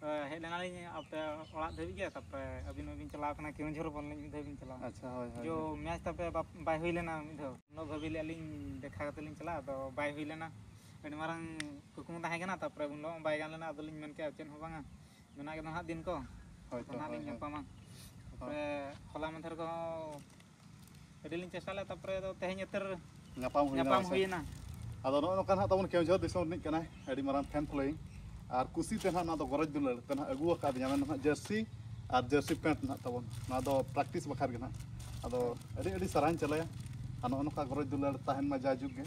ᱟ, ᱦᱮᱡ ᱞᱮᱱᱟᱞᱤᱧ ᱟᱯᱮ ᱚᱲᱟᱜ ᱫᱷᱟᱹᱵᱤᱡ ᱜᱮ, ᱛᱟᱯᱚᱨᱮ ᱟᱹᱵᱤᱱ ᱢᱟᱵᱤᱱ ᱪᱟᱞᱟᱣ ᱠᱟᱱᱟ ᱠᱮᱣᱚᱱᱡᱷᱚᱨ ᱵᱚᱞ ᱮᱱᱮᱡ, ᱢᱤᱫ ᱫᱷᱟᱣ ᱵᱤᱱ ᱪᱟᱞᱟᱣ᱾ ᱟᱪᱪᱷᱟ, ᱦᱳᱭ, ᱦᱳᱭ, ᱡᱚ ᱦᱳᱭ᱾ ᱢᱮᱪ ᱛᱟᱯᱮ ᱵᱟᱯ-, ᱵᱟᱭ ᱦᱩᱭ ᱞᱮᱱᱟ ᱢᱤᱫ ᱫᱷᱟᱣ᱾ ᱩᱱ ᱦᱤᱞᱳᱜ ᱵᱷᱟᱹᱵᱤ ᱞᱮᱫᱼᱟ ᱞᱤᱧ ᱫᱮᱠᱷᱟ ᱠᱟᱛᱮ ᱞᱤᱧ ᱪᱟᱞᱟᱜᱼᱟ, ᱟᱫᱚ ᱵᱟᱭ ᱦᱩᱭ ᱞᱮᱱᱟ᱾ ᱟᱹᱰᱤ ᱢᱟᱨᱟᱝ ᱠᱩᱠᱢᱩ ᱛᱟᱦᱮᱸ ᱠᱟᱱᱟ, ᱛᱟᱯᱚᱨᱮ ᱩᱱ ᱦᱤᱞᱳᱜ ᱵᱟᱭ ᱜᱟᱱ ᱞᱮᱱᱟ᱾ ᱟᱫᱚ ᱞᱤᱧ ᱢᱮᱱ ᱠᱮᱜᱼᱟ, ᱪᱮᱫ ᱦᱚᱸ ᱵᱟᱝᱟ, ᱢᱮᱱᱟᱜ ᱜᱮ ᱫᱚ ᱦᱟᱸᱜ ᱫᱤᱱ ᱠᱚ, ᱦᱳᱭ ᱛᱚ, ᱚᱱᱟ ᱦᱳᱭ, ᱞᱤᱧ ᱦᱳᱭ᱾ ᱧᱟᱯᱟᱢᱟ᱾ ᱦᱳᱭ᱾ ᱛᱟᱯᱚᱨᱮ ᱦᱚᱞᱟ ᱢᱟᱫᱷᱮᱨ ᱠᱚᱦᱚᱸ ᱟᱹᱰᱤ ᱞᱤᱧ ᱪᱮᱥᱴᱟ ᱞᱮᱫᱼᱟ, ᱛᱟᱯᱚᱨᱮ ᱫᱚ ᱛᱮᱦᱮᱧ ᱩᱛᱟᱹᱨ ᱧᱟᱯᱟᱢ ᱦᱩᱭᱱᱟ, ᱧᱟᱯᱟᱢ ᱥᱮ? ᱦᱩᱭᱮᱱᱟ᱾ ᱟᱫᱚ ᱱᱚᱜᱼᱚᱭ ᱱᱚᱝᱠᱟ ᱱᱟᱦᱟᱜ ᱛᱟᱵᱚᱱ ᱠᱮᱣᱚᱱᱡᱷᱚᱨ ᱫᱤᱥᱚᱢ ᱨᱤᱱᱤᱡ ᱠᱟᱱᱟᱭ, ᱟᱹᱰᱤ ᱢᱟᱨᱟᱝ ᱯᱷᱮᱱ ᱯᱷᱚᱞᱳᱭᱤᱝ᱾ ᱟᱨ ᱠᱩᱥᱤ ᱛᱮ ᱱᱟᱦᱟᱜ ᱱᱚᱣᱟ ᱫᱚ ᱜᱚᱨᱚᱡᱽ ᱫᱩᱞᱟᱹᱲ ᱛᱮ ᱱᱟᱦᱟᱜ ᱟᱹᱜᱩ ᱟᱠᱟᱫᱤᱧᱟ, ᱢᱮᱱ ᱱᱟᱦᱟᱜ ᱡᱟᱹᱨᱥᱤ ᱟᱨ ᱡᱟᱹᱨᱥᱤ ᱯᱮᱱᱴ ᱱᱟᱦᱟᱜ ᱛᱟᱵᱚᱱ᱾ ᱱᱚᱣᱟ ᱫᱚ ᱯᱨᱮᱠᱴᱤᱥ ᱵᱟᱠᱷᱨᱟ ᱜᱮ ᱱᱟᱦᱟᱜ᱾ ᱟᱫᱚ ᱟᱹᱰᱤ ᱟᱹᱰᱤ ᱥᱟᱨᱦᱟᱣᱤᱧ ᱪᱟᱞᱟᱭᱟ᱾ ᱟᱨ ᱱᱚᱜᱼᱚ ᱱᱚᱝᱠᱟ ᱜᱚᱨᱚᱡᱽ ᱫᱩᱞᱟᱹᱲ ᱛᱟᱦᱮᱱ ᱢᱟ ᱡᱟᱭᱡᱩᱜᱽ ᱜᱮ᱾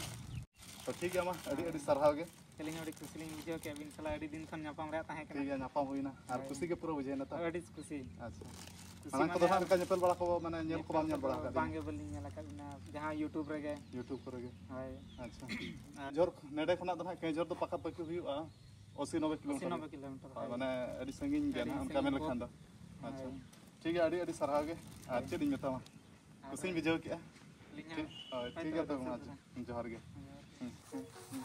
ᱛᱚ ᱴᱷᱤᱠ ᱜᱮᱭᱟ, ᱢᱟ ᱟᱹᱰᱤ ᱟᱹᱰᱤ ᱥᱟᱨᱦᱟᱣ ᱜᱮ᱾ ᱟᱹᱞᱤᱧ ᱦᱚᱸ ᱟᱹᱰᱤ ᱠᱩᱥᱤ ᱞᱤᱧ ᱵᱩᱡᱷᱟᱹᱣ ᱠᱮᱫᱼᱟ, ᱟᱹᱵᱤᱱ ᱥᱟᱞᱟᱜ ᱟᱹᱰᱤ ᱫᱤᱱ ᱠᱷᱚᱱ ᱧᱟᱯᱟᱢ ᱨᱮᱭᱟᱜ ᱛᱟᱦᱮᱸ ᱠᱟᱱᱟ᱾ ᱴᱷᱤᱠ ᱜᱮᱭᱟ, ᱧᱟᱯᱟᱢ ᱦᱩᱭᱱᱟ᱾ ᱟᱨ ᱦᱳᱭ᱾ ᱠᱩᱥᱤ ᱜᱮ ᱯᱩᱨᱟᱹ ᱵᱩᱡᱷᱟᱹᱣᱱᱟ ᱛᱚ? ᱟᱹᱰᱤ ᱠᱩᱥᱤ᱾ ᱟᱪᱪᱷᱟ᱾ ᱠᱩᱥᱤ ᱢᱟᱲᱟᱝ ᱢᱟᱱᱮ ᱠᱚᱫᱚ ᱦᱟᱸᱜ ᱚᱱᱠᱟ ᱧᱮᱯᱮᱞ ᱵᱟᱲᱟ ᱠᱚ, ᱢᱟᱱᱮ, ᱧᱮᱞ ᱠᱚ ᱵᱟᱢ ᱧᱮᱞ ᱵᱟᱲᱟ ᱟᱠᱟᱫ ᱵᱟᱝ ᱞᱤᱧᱟ? ᱜᱮ, ᱵᱟᱹᱞᱤᱧ ᱧᱮᱞ ᱟᱠᱟᱫ ᱵᱤᱱᱟ, ᱡᱟᱦᱟᱸ YouTube ᱨᱮᱜᱮ᱾ YouTube ᱠᱚᱨᱮ ᱜᱮ? ᱦᱳᱭ᱾ ᱟᱪᱪᱷᱟ᱾ ᱟᱨ ᱡᱷᱚᱨ, ᱱᱮᱰᱮ ᱠᱷᱚᱱᱟᱜ ᱫᱚ ᱦᱟᱸᱜ ᱠᱮᱣᱚᱱᱡᱷᱚᱨ ᱫᱚ ᱯᱟᱠᱟᱯᱟᱠᱤ ᱦᱩᱭᱩᱜᱼᱟ ᱟᱥᱤ ᱱᱚᱵᱵᱳᱭ ᱟᱥᱤ ᱠᱤᱞᱳᱢᱤᱴᱟᱨ᱾ ᱱᱚᱵᱵᱳᱭ ᱠᱤᱞᱳᱢᱤᱴᱟᱨ, ᱦᱳᱭ, ᱦᱳᱭ᱾ ᱢᱟᱱᱮ ᱟᱹᱰᱤ ᱥᱟᱺᱜᱤᱧ ᱜᱮᱭᱟ ᱟᱹᱰᱤ ᱱᱟᱦᱟᱜ, ᱚᱱᱠᱟ ᱥᱟᱺᱜᱤᱧ ᱢᱮᱱ ᱞᱮᱠᱷᱟᱱ ᱫᱚ᱾ ᱦᱳᱭ᱾ ᱟᱪᱪᱷᱟ᱾ ᱴᱷᱤᱠ ᱜᱮᱭᱟ, ᱟᱹᱰᱤ ᱟᱹᱰᱤ ᱥᱟᱨᱦᱟᱣ ᱜᱮ᱾ ᱟᱨ ᱦᱳᱭ᱾ ᱪᱮᱫ ᱤᱧ ᱢᱮᱛᱟᱢᱟ? ᱟᱨ ᱠᱩᱥᱤᱧ ᱵᱩᱡᱷᱟᱹᱣ ᱠᱮᱜᱼᱟ᱾ ᱟᱹᱞᱤᱧ ᱦᱚᱸ᱾ ᱴᱷᱤᱠ, ᱦᱳᱭ, ᱦᱳᱭ, ᱴᱷᱤᱠ ᱛᱚᱵᱮ ᱜᱮᱭᱟ ᱛᱚᱵᱮ, ᱢᱟ, ᱟᱪᱪᱷᱟ᱾ ᱡᱚᱦᱟᱨ ᱜᱮ᱾ ᱡᱚᱦᱟᱨ ᱜᱮ᱾ ᱦᱩᱸ, ᱦᱩᱸ, ᱦᱩᱸ᱾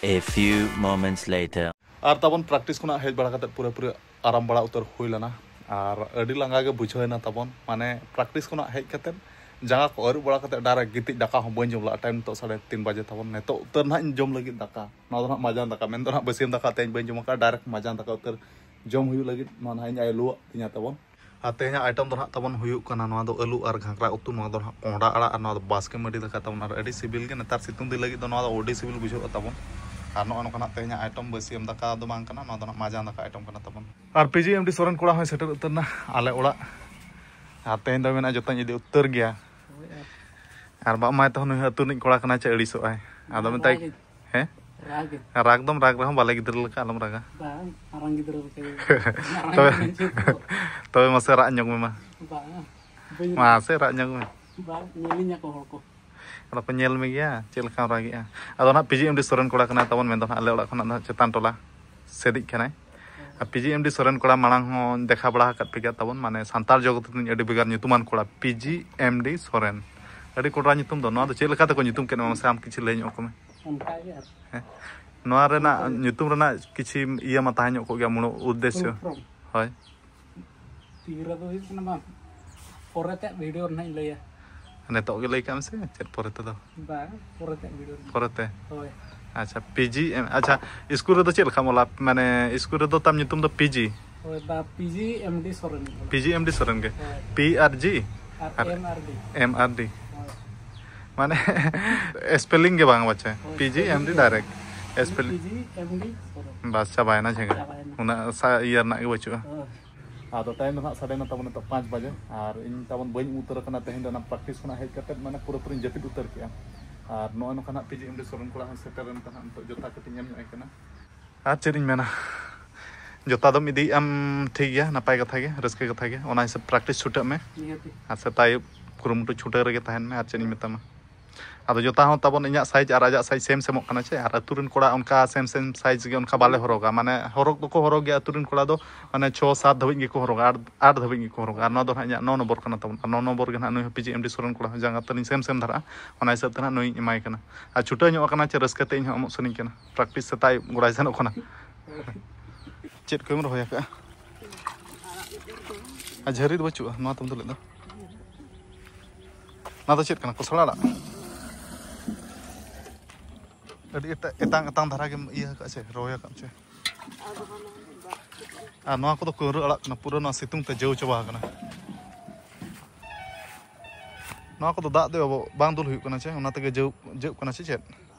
A few moments later. ᱟᱨ ᱛᱟᱵᱚᱱ practice ᱠᱷᱚᱱᱟᱜ ᱦᱮᱡ ᱵᱟᱲᱟ ᱠᱟᱛᱮᱫ ᱯᱩᱨᱟᱹᱯᱩᱨᱤ ᱟᱨᱟᱢ ᱵᱟᱲᱟ ᱩᱛᱟᱹᱨ ᱦᱩᱭ ᱞᱮᱱᱟ᱾ ᱟᱨ ᱟᱹᱰᱤ ᱞᱟᱸᱜᱟ ᱜᱮ ᱵᱩᱡᱷᱟᱹᱣ ᱮᱱᱟ ᱛᱟᱵᱚᱱ, ᱢᱟᱱᱮ practice ᱠᱷᱚᱱᱟᱜ ᱦᱮᱡ ᱠᱟᱛᱮᱫ ᱡᱟᱸᱜᱟ ᱠᱚ ᱟᱹᱨᱩᱵ ᱵᱟᱲᱟ ᱠᱟᱛᱮᱫ direct ᱜᱤᱛᱤᱡ᱾ ᱫᱟᱠᱟ ᱦᱚᱸ ᱵᱟᱹᱧ ᱡᱚᱢ ᱞᱟᱜᱼᱟ, time ᱱᱤᱛᱚᱜ ᱥᱟᱲᱮ ᱛᱤᱱ ᱵᱟᱡᱮ ᱛᱟᱵᱚᱱ᱾ ᱱᱤᱛᱚᱜ ᱩᱛᱟᱹᱨ ᱱᱟᱦᱟᱜ ᱤᱧ ᱡᱚᱢ ᱞᱟᱹᱜᱤᱫ ᱫᱟᱠᱟ, ᱱᱚᱣᱟ ᱫᱚ ᱱᱟᱦᱟᱜ ᱢᱟᱡᱟᱱ ᱫᱟᱠᱟ, ᱢᱮᱱᱫᱚ ᱱᱟᱦᱟᱜ ᱵᱟᱹᱥᱭᱟᱹᱢ ᱫᱟᱠᱟ ᱛᱮᱦᱮᱧ ᱵᱟᱹᱧ ᱡᱚᱢ ᱟᱠᱟᱫᱼᱟ, direct ᱢᱟᱡᱟᱱ ᱫᱟᱠᱟ ᱩᱛᱟᱹᱨ ᱡᱚᱢ ᱦᱩᱭᱩᱜ ᱞᱟᱹᱜᱤᱫ᱾ ᱱᱚᱣᱟ ᱱᱟᱦᱟᱜ ᱤᱧ ᱟᱭᱳ ᱞᱩᱣᱟᱜ ᱛᱤᱧᱟ ᱛᱟᱵᱚᱱ᱾ ᱟᱨ ᱛᱮᱦᱮᱧᱟᱜ item ᱫᱚ ᱱᱟᱦᱟᱜ ᱛᱟᱵᱚᱱ ᱦᱩᱭᱩᱜ ᱠᱟᱱᱟ, ᱱᱚᱣᱟ ᱫᱚ ᱟᱹᱞᱩ ᱟᱨ ᱜᱷᱟᱸᱜᱽᱨᱟ ᱩᱛᱩ, ᱱᱚᱣᱟ ᱫᱚ ᱱᱟᱦᱟᱜ ᱠᱚᱸᱦᱰᱟ ᱟᱲᱟᱜ, ᱟᱨ ᱱᱚᱣᱟ ᱫᱚ ᱵᱟᱥᱠᱮ ᱢᱟᱹᱰᱤ ᱫᱟᱠᱟ ᱛᱟᱵᱚᱱ᱾ ᱟᱨ ᱟᱹᱰᱤ ᱥᱤᱵᱤᱞ ᱜᱮ, ᱱᱮᱛᱟᱨ ᱥᱤᱛᱩᱝ ᱫᱤᱱ ᱞᱟᱹᱜᱤᱫ ᱫᱚ ᱱᱚᱣᱟ ᱫᱚ ᱟᱹᱰᱤ ᱥᱤᱵᱤᱞ ᱵᱩᱡᱷᱟᱹᱜᱼᱟ ᱛᱟᱵᱚᱱ᱾ ᱟᱨ ᱱᱚᱜᱼᱚ ᱱᱚᱝᱠᱟ ᱱᱟᱦᱟᱜ ᱛᱮᱦᱮᱧᱟᱜ item ᱵᱟᱹᱥᱭᱟᱹᱢ ᱫᱟᱠᱟ ᱫᱚ ᱵᱟᱝ ᱠᱟᱱᱟ, ᱱᱚᱣᱟ ᱫᱚ ᱱᱟᱦᱟᱜ ᱢᱟᱡᱟᱱ ᱫᱟᱠᱟ item ᱠᱟᱱᱟ ᱛᱟᱵᱚᱱ᱾ ᱟᱨ ᱯᱤ ᱡᱤ ᱮᱢ ᱰᱤ ᱥᱚᱨᱮᱱ ᱠᱚᱲᱟ ᱦᱚᱸᱭ ᱥᱮᱴᱮᱨ ᱩᱛᱟᱹᱨ ᱮᱱᱟ ᱟᱞᱮ ᱚᱲᱟᱜ᱾ ᱟᱨ ᱛᱮᱦᱮᱧ ᱫᱚ ᱢᱮᱱᱟ ᱡᱚᱛᱚᱧ ᱤᱫᱤ ᱩᱛᱟᱹᱨ ᱜᱮᱭᱟ᱾ ᱦᱳᱭ, ᱟᱨ ᱟᱨ ᱵᱟᱯ ᱢᱟᱭ ᱛᱟᱦᱚᱸ ᱱᱩᱭ ᱦᱚᱸ ᱟᱹᱛᱩ ᱨᱤᱱᱤᱡ ᱠᱚᱲᱟ ᱠᱟᱱᱟᱭ, ᱪᱮᱫ ᱟᱹᱲᱤᱥᱚᱜ ᱟᱭ? ᱟᱫᱚ ᱢᱮᱛᱟᱭ, ᱨᱟᱜᱟᱹᱧ᱾ ᱦᱮᱸ? ᱨᱟᱜᱟᱹᱧ᱾ ᱨᱟᱜᱽ ᱫᱚᱢ ᱨᱟᱜᱽ ᱨᱮᱦᱚᱸ ᱵᱟᱞᱮ ᱜᱤᱫᱽᱨᱟᱹ ᱞᱮᱠᱟ ᱟᱞᱚᱢ ᱨᱟᱜᱟ᱾ ᱵᱟᱝ, ᱢᱟᱨᱟᱝ ᱜᱤᱫᱽᱨᱟᱹ ᱞᱮᱠᱟ ᱜᱮ᱾ ᱛᱚᱵᱮ, ᱢᱟᱨᱟᱝ ᱜᱤᱫᱽᱨᱟᱹ᱾ ᱛᱚᱵᱮ ᱢᱟᱥᱮ ᱨᱟᱜ ᱧᱚᱜ ᱢᱮ ᱢᱟ᱾ ᱵᱟᱝ, ᱵᱟᱹᱧ ᱨᱟᱜᱟ᱾ ᱢᱟᱥᱮ ᱨᱟᱜ ᱧᱚᱜ ᱢᱮ᱾ ᱵᱟᱝ, ᱧᱮᱞᱤᱧᱟ ᱠᱚ ᱦᱚᱲ ᱠᱚ᱾ ᱟᱫᱚ ᱠᱚ ᱧᱮᱞ ᱢᱮ ᱜᱮᱭᱟ ᱪᱮᱫ ᱞᱮᱠᱟᱢ ᱨᱟᱜᱮᱜᱼᱟ᱾ ᱟᱫᱚ ᱱᱟᱦᱟᱜ ᱯᱤ ᱡᱤ ᱮᱢ ᱰᱤ ᱥᱚᱨᱮᱱ ᱠᱚᱲᱟ ᱠᱟᱱᱟᱭ ᱛᱟᱵᱚᱱ, ᱢᱮᱱᱫᱚ ᱱᱟᱦᱟᱜ ᱟᱞᱮ ᱚᱲᱟᱜ ᱠᱷᱚᱱᱟᱜ ᱫᱚ ᱱᱟᱦᱟᱜ ᱪᱮᱛᱟᱱ ᱴᱚᱞᱟ ᱥᱮᱫᱤᱡ ᱠᱟᱱᱟᱭ᱾ ᱟᱨ ᱯᱤ ᱡᱤ ᱮᱢ ᱰᱤ ᱥᱚᱨᱮᱱ ᱠᱚᱲᱟ ᱢᱟᱲᱟᱝ ᱦᱚᱸ ᱫᱮᱠᱷᱟᱣ ᱵᱟᱲᱟ ᱟᱠᱟᱫ ᱯᱮ ᱜᱮᱭᱟ ᱛᱟᱵᱚᱱ, ᱢᱟᱱᱮ ᱥᱟᱱᱛᱟᱲ ᱡᱚᱜᱚᱛ ᱨᱤᱱᱤᱡ ᱟᱹᱰᱤ ᱵᱷᱮᱜᱟᱨ ᱧᱩᱛᱩᱢᱟᱱ ᱠᱚᱲᱟ ᱯᱤ ᱡᱤ ᱮᱢ ᱰᱤ ᱥᱚᱨᱮᱱ᱾ ᱟᱹᱰᱤ ᱠᱚᱰᱨᱟ ᱧᱩᱛᱩᱢ ᱫᱚ᱾ ᱱᱚᱣᱟ ᱫᱚ ᱪᱮᱫ ᱞᱮᱠᱟ ᱛᱮᱠᱚ ᱧᱩᱛᱩᱢ ᱠᱮᱫ ᱢᱮᱭᱟ, ᱢᱟᱥᱮ ᱟᱢ ᱠᱤᱪᱷᱩ ᱞᱟᱹᱭ ᱧᱚᱜ ᱠᱚᱢᱮ᱾ ᱚᱱᱠᱟ ᱜᱮ ᱟᱨ ᱦᱮᱸ? ᱱᱚᱣᱟ ᱨᱮᱱᱟᱜ ᱚᱱᱠᱟ ᱜᱮ᱾ ᱧᱩᱛᱩᱢ ᱨᱮᱱᱟᱜ ᱠᱤᱪᱷᱤ ᱤᱭᱟᱹ ᱢᱟ ᱛᱟᱦᱮᱸ ᱧᱚᱜ ᱠᱚᱜ ᱜᱮᱭᱟ, ᱢᱩᱬ ᱩᱫᱽᱫᱮᱥᱥᱚ᱾ Full form᱾ ᱦᱳᱭ᱾ ᱛᱤ ᱨᱮᱫᱚ ᱦᱩᱭᱩᱜ ᱠᱟᱱᱟ ᱵᱟᱝ, ᱯᱚᱨᱮᱛᱮ ᱵᱷᱤᱰᱤᱭᱳ ᱨᱮ ᱱᱟᱦᱟᱜ ᱤᱧ ᱞᱟᱹᱭᱟ᱾ ᱱᱤᱛᱚᱜ ᱜᱮ ᱞᱟᱹᱭ ᱠᱟᱜ ᱢᱮᱥᱮ, ᱪᱮᱫ ᱯᱚᱨᱮ ᱛᱮᱫᱚ? ᱵᱟᱝ, ᱯᱚᱨᱮᱛᱮ ᱵᱷᱤᱰᱤᱭᱳ ᱨᱮ᱾ ᱯᱚᱨᱮᱛᱮ? ᱦᱳᱭ᱾ ᱟᱪᱪᱷᱟ, ᱯᱤ ᱡᱤ ᱮᱢ, ᱟᱪᱪᱷᱟ, ᱤᱥᱠᱩᱞ ᱨᱮᱫᱚ ᱪᱮᱫ ᱞᱮᱠᱟᱢ ᱚᱞᱟ? ᱢᱟᱱᱮ, ᱤᱥᱠᱩᱞ ᱨᱮᱫᱚ ᱛᱟᱢ ᱧᱩᱛᱩᱢ ᱫᱚ ᱯᱤ ᱡᱤ? ᱦᱳᱭ, ᱵᱟ, ᱯᱤ ᱡᱤ ᱮᱢ ᱰᱤ ᱥᱚᱨᱮᱱ᱾ ᱯᱤ ᱡᱤ ᱮᱢ ᱰᱤ ᱥᱚᱨᱮᱱ ᱜᱮ? ᱦᱳᱭ᱾ ᱯᱤ ᱟᱨ ᱡᱤ? ᱟᱨ ᱟᱨ ᱮᱢ ᱟᱨ ᱰᱤ᱾ ᱮᱢ ᱟᱨ ᱰᱤ᱾ ᱦᱳᱭ᱾ ᱢᱟᱱᱮ, spelling ᱜᱮ ᱵᱟᱝ ᱵᱟᱪᱷᱟ᱾ ᱦᱳᱭ, ᱯᱤ ᱡᱤ ᱮᱢ ᱰᱤ spelling ᱜᱮ᱾ Direct᱾ Spelling᱾ ᱯᱤ ᱡᱤ ᱮᱢ ᱰᱤ ᱥᱚᱨᱮᱱ᱾ ᱵᱟᱥ, ᱪᱟᱵᱟᱭᱮᱱᱟ ᱡᱷᱮᱸᱜᱟ᱾ ᱪᱟᱵᱟᱭᱮᱱᱟ᱾ ᱩᱱᱟᱹᱜ ᱥᱟ-, ᱤᱭᱟᱹ ᱨᱮᱱᱟᱜ ᱜᱮ ᱵᱟᱹᱪᱩᱜᱼᱟ᱾ ᱦᱳᱭ᱾ ᱟᱫᱚ time ᱫᱚ ᱱᱟᱦᱟᱜ ᱥᱟᱰᱮ ᱱᱟ ᱛᱟᱵᱚᱱ ᱱᱤᱛᱚᱜ ᱯᱟᱸᱪ ᱵᱟᱡᱮ, ᱟᱨ ᱤᱧ ᱛᱟᱵᱚᱱ ᱵᱟᱹᱧ ᱩᱢ ᱩᱛᱟᱹᱨ ᱟᱠᱟᱱᱟ ᱛᱮᱦᱮᱧ ᱫᱚ, ᱚᱱᱟ practice ᱠᱷᱚᱱᱟᱜ ᱦᱮᱡ ᱠᱟᱛᱮᱫ ᱢᱟᱱᱮ ᱯᱩᱨᱟᱹᱯᱩᱨᱤᱧ ᱡᱟᱹᱯᱤᱫ ᱩᱛᱟᱹᱨ ᱠᱮᱜᱼᱟ᱾ ᱟᱨ ᱱᱚᱜᱼᱚᱭ ᱱᱚᱝᱠᱟ ᱱᱟᱦᱟᱜ ᱯᱤ ᱡᱤ ᱮᱢ ᱰᱤ ᱥᱚᱨᱮᱱ ᱠᱚᱲᱟ ᱦᱚᱸᱭ ᱥᱮᱴᱮᱨᱮᱱ ᱛᱟᱦᱮᱸᱫ, ᱱᱤᱛᱚᱜ ᱡᱚᱛᱟ ᱠᱟᱹᱴᱤᱡ ᱤᱧ ᱮᱢ ᱧᱚᱜ ᱟᱭ ᱠᱟᱱᱟ᱾ ᱟᱨ ᱪᱮᱫ ᱤᱧ ᱢᱮᱱᱟ, ᱡᱚᱛᱟ ᱫᱚᱢ ᱤᱫᱤᱭᱮᱫᱼᱟᱢ ᱴᱷᱤᱠ ᱜᱮᱭᱟ, ᱱᱟᱯᱟᱭ ᱠᱟᱛᱷᱟ ᱜᱮ, ᱨᱟᱹᱥᱠᱟᱹ ᱠᱟᱛᱷᱟ ᱜᱮ, ᱚᱱᱟ ᱦᱤᱥᱟᱹᱵ practice ᱪᱷᱩᱴᱟᱹᱜ ᱢᱮ᱾ ᱱᱤᱦᱟᱹᱛᱤ᱾ ᱟᱨ ᱥᱮᱛᱟᱜ ᱟᱹᱭᱩᱵ ᱠᱩᱨᱩᱢᱩᱴᱩ ᱪᱷᱩᱴᱟᱹᱣ ᱨᱮᱜᱮ ᱛᱟᱦᱮᱱ ᱢᱮ, ᱟᱨ ᱪᱮᱫ ᱤᱧ ᱢᱮᱛᱟᱢᱟ᱾ ᱟᱫᱚ ᱡᱚᱛᱟ ᱦᱚᱸ ᱛᱟᱵᱚᱱ ᱤᱧᱟᱹᱜ ᱥᱟᱭᱤᱡᱽ ᱟᱨ ᱟᱡᱟᱜ ᱥᱟᱭᱤᱡᱽ ᱥᱮᱢ ᱥᱮᱢᱚᱜ ᱠᱟᱱᱟ ᱪᱮ, ᱟᱨ ᱟᱹᱛᱩ ᱨᱮᱱ ᱠᱚᱲᱟ ᱚᱱᱠᱟ ᱥᱮᱢ ᱥᱮᱢ ᱥᱟᱭᱤᱡᱽ ᱜᱮ ᱚᱱᱠᱟ ᱵᱟᱞᱮ ᱦᱚᱨᱚᱜᱟ, ᱢᱟᱱᱮ ᱦᱚᱨᱚᱜ ᱫᱚᱠᱚ ᱦᱚᱨᱚᱜ ᱜᱮᱭᱟ ᱟᱹᱛᱩ ᱨᱮᱱ ᱠᱚᱲᱟ ᱫᱚ, ᱢᱟᱱᱮ ᱪᱷᱚ ᱥᱟᱛ ᱫᱷᱟᱹᱵᱤᱡ ᱜᱮᱠᱚ ᱦᱚᱨᱚᱜᱟ, ᱟᱴ ᱟᱴ ᱫᱷᱟᱹᱵᱤᱡ ᱜᱮᱠᱚ ᱦᱚᱨᱚᱜᱟ᱾ ᱟᱨ ᱱᱚᱣᱟ ᱫᱚ ᱦᱟᱸᱜ ᱤᱧᱟᱹᱜ ᱱᱚ ᱱᱚᱢᱵᱚᱨ ᱠᱟᱱᱟ ᱛᱟᱵᱚᱱ, ᱟᱨ ᱱᱚ ᱱᱚᱢᱵᱚᱨ ᱜᱮ ᱦᱟᱸᱜ ᱱᱩᱭ ᱦᱚᱸ ᱯᱤ ᱡᱤ ᱮᱢ ᱰᱤ ᱥᱚᱨᱮᱱ ᱠᱚᱲᱟ ᱦᱚᱸ ᱡᱟᱸᱜᱟ ᱛᱟᱹᱞᱤᱧ ᱥᱮᱢ ᱥᱮᱢ ᱫᱷᱟᱨᱟᱜᱼᱟ, ᱚᱱᱟ ᱦᱤᱥᱟᱹᱵ ᱛᱮ ᱦᱟᱸᱜ ᱱᱩᱭᱤᱧ ᱮᱢᱟᱭ ᱠᱟᱱᱟ᱾ ᱟᱨ ᱪᱷᱩᱴᱟᱹᱣ ᱧᱚᱜ ᱟᱠᱟᱱᱟ ᱪᱮ ᱨᱟᱹᱥᱠᱟᱹ ᱛᱮ ᱤᱧ ᱦᱚᱸ ᱮᱢᱚᱜ ᱥᱟᱱᱟᱧ ᱠᱟᱱᱟ, ᱯᱨᱮᱠᱴᱤᱥ ᱥᱮᱛᱟᱜ ᱟᱹᱭᱩᱵ ᱜᱚᱲᱟᱭ ᱥᱮᱱᱚᱜ ᱠᱟᱱᱟ᱾ ᱪᱮᱫ ᱠᱚᱢ ᱨᱚᱦᱚᱭ ᱟᱠᱟᱫᱼᱟ? ᱟᱨ ᱡᱷᱟᱹᱨᱤ ᱫᱚ ᱵᱟᱹᱪᱩᱜᱼᱟ, ᱱᱚᱣᱟ ᱛᱮᱢ ᱫᱩᱞᱮᱫ ᱫᱚ᱾ ᱱᱚᱣᱟ ᱫᱚ ᱪᱮᱫ ᱠᱟᱱᱟ? ᱠᱚᱥᱞᱟ ᱟᱲᱟᱜ? ᱟᱹᱰᱤ ᱮᱴᱟᱜ, ᱮᱛᱟᱝ ᱮᱛᱟᱝ ᱫᱷᱟᱨᱟ ᱜᱮᱢ ᱤᱭᱟᱹ ᱟᱠᱟᱫ ᱪᱮ, ᱨᱚᱦᱚᱭ ᱟᱠᱟᱫ ᱪᱮ? ᱟᱨ ᱱᱚᱣᱟ ᱠᱚᱫᱚ ᱠᱟᱹᱣᱨᱟᱹ ᱟᱲᱟᱜ ᱠᱟᱱᱟ, ᱯᱩᱨᱟᱹ ᱱᱚᱣᱟ ᱥᱤᱛᱩᱝ ᱛᱮ ᱡᱟᱹᱣ ᱪᱟᱵᱟ ᱟᱠᱟᱱᱟ᱾ ᱱᱚᱣᱟ ᱠᱚᱫᱚ ᱫᱟᱜ ᱫᱚ ᱵᱟᱝ ᱫᱩᱞ ᱦᱩᱭᱩᱜ ᱠᱟᱱᱟ ᱪᱮ, ᱚᱱᱟ ᱛᱮᱜᱮ ᱡᱟᱹᱣ, ᱡᱟᱹᱜ ᱠᱟᱱᱟ ᱪᱮ ᱪᱮᱫ?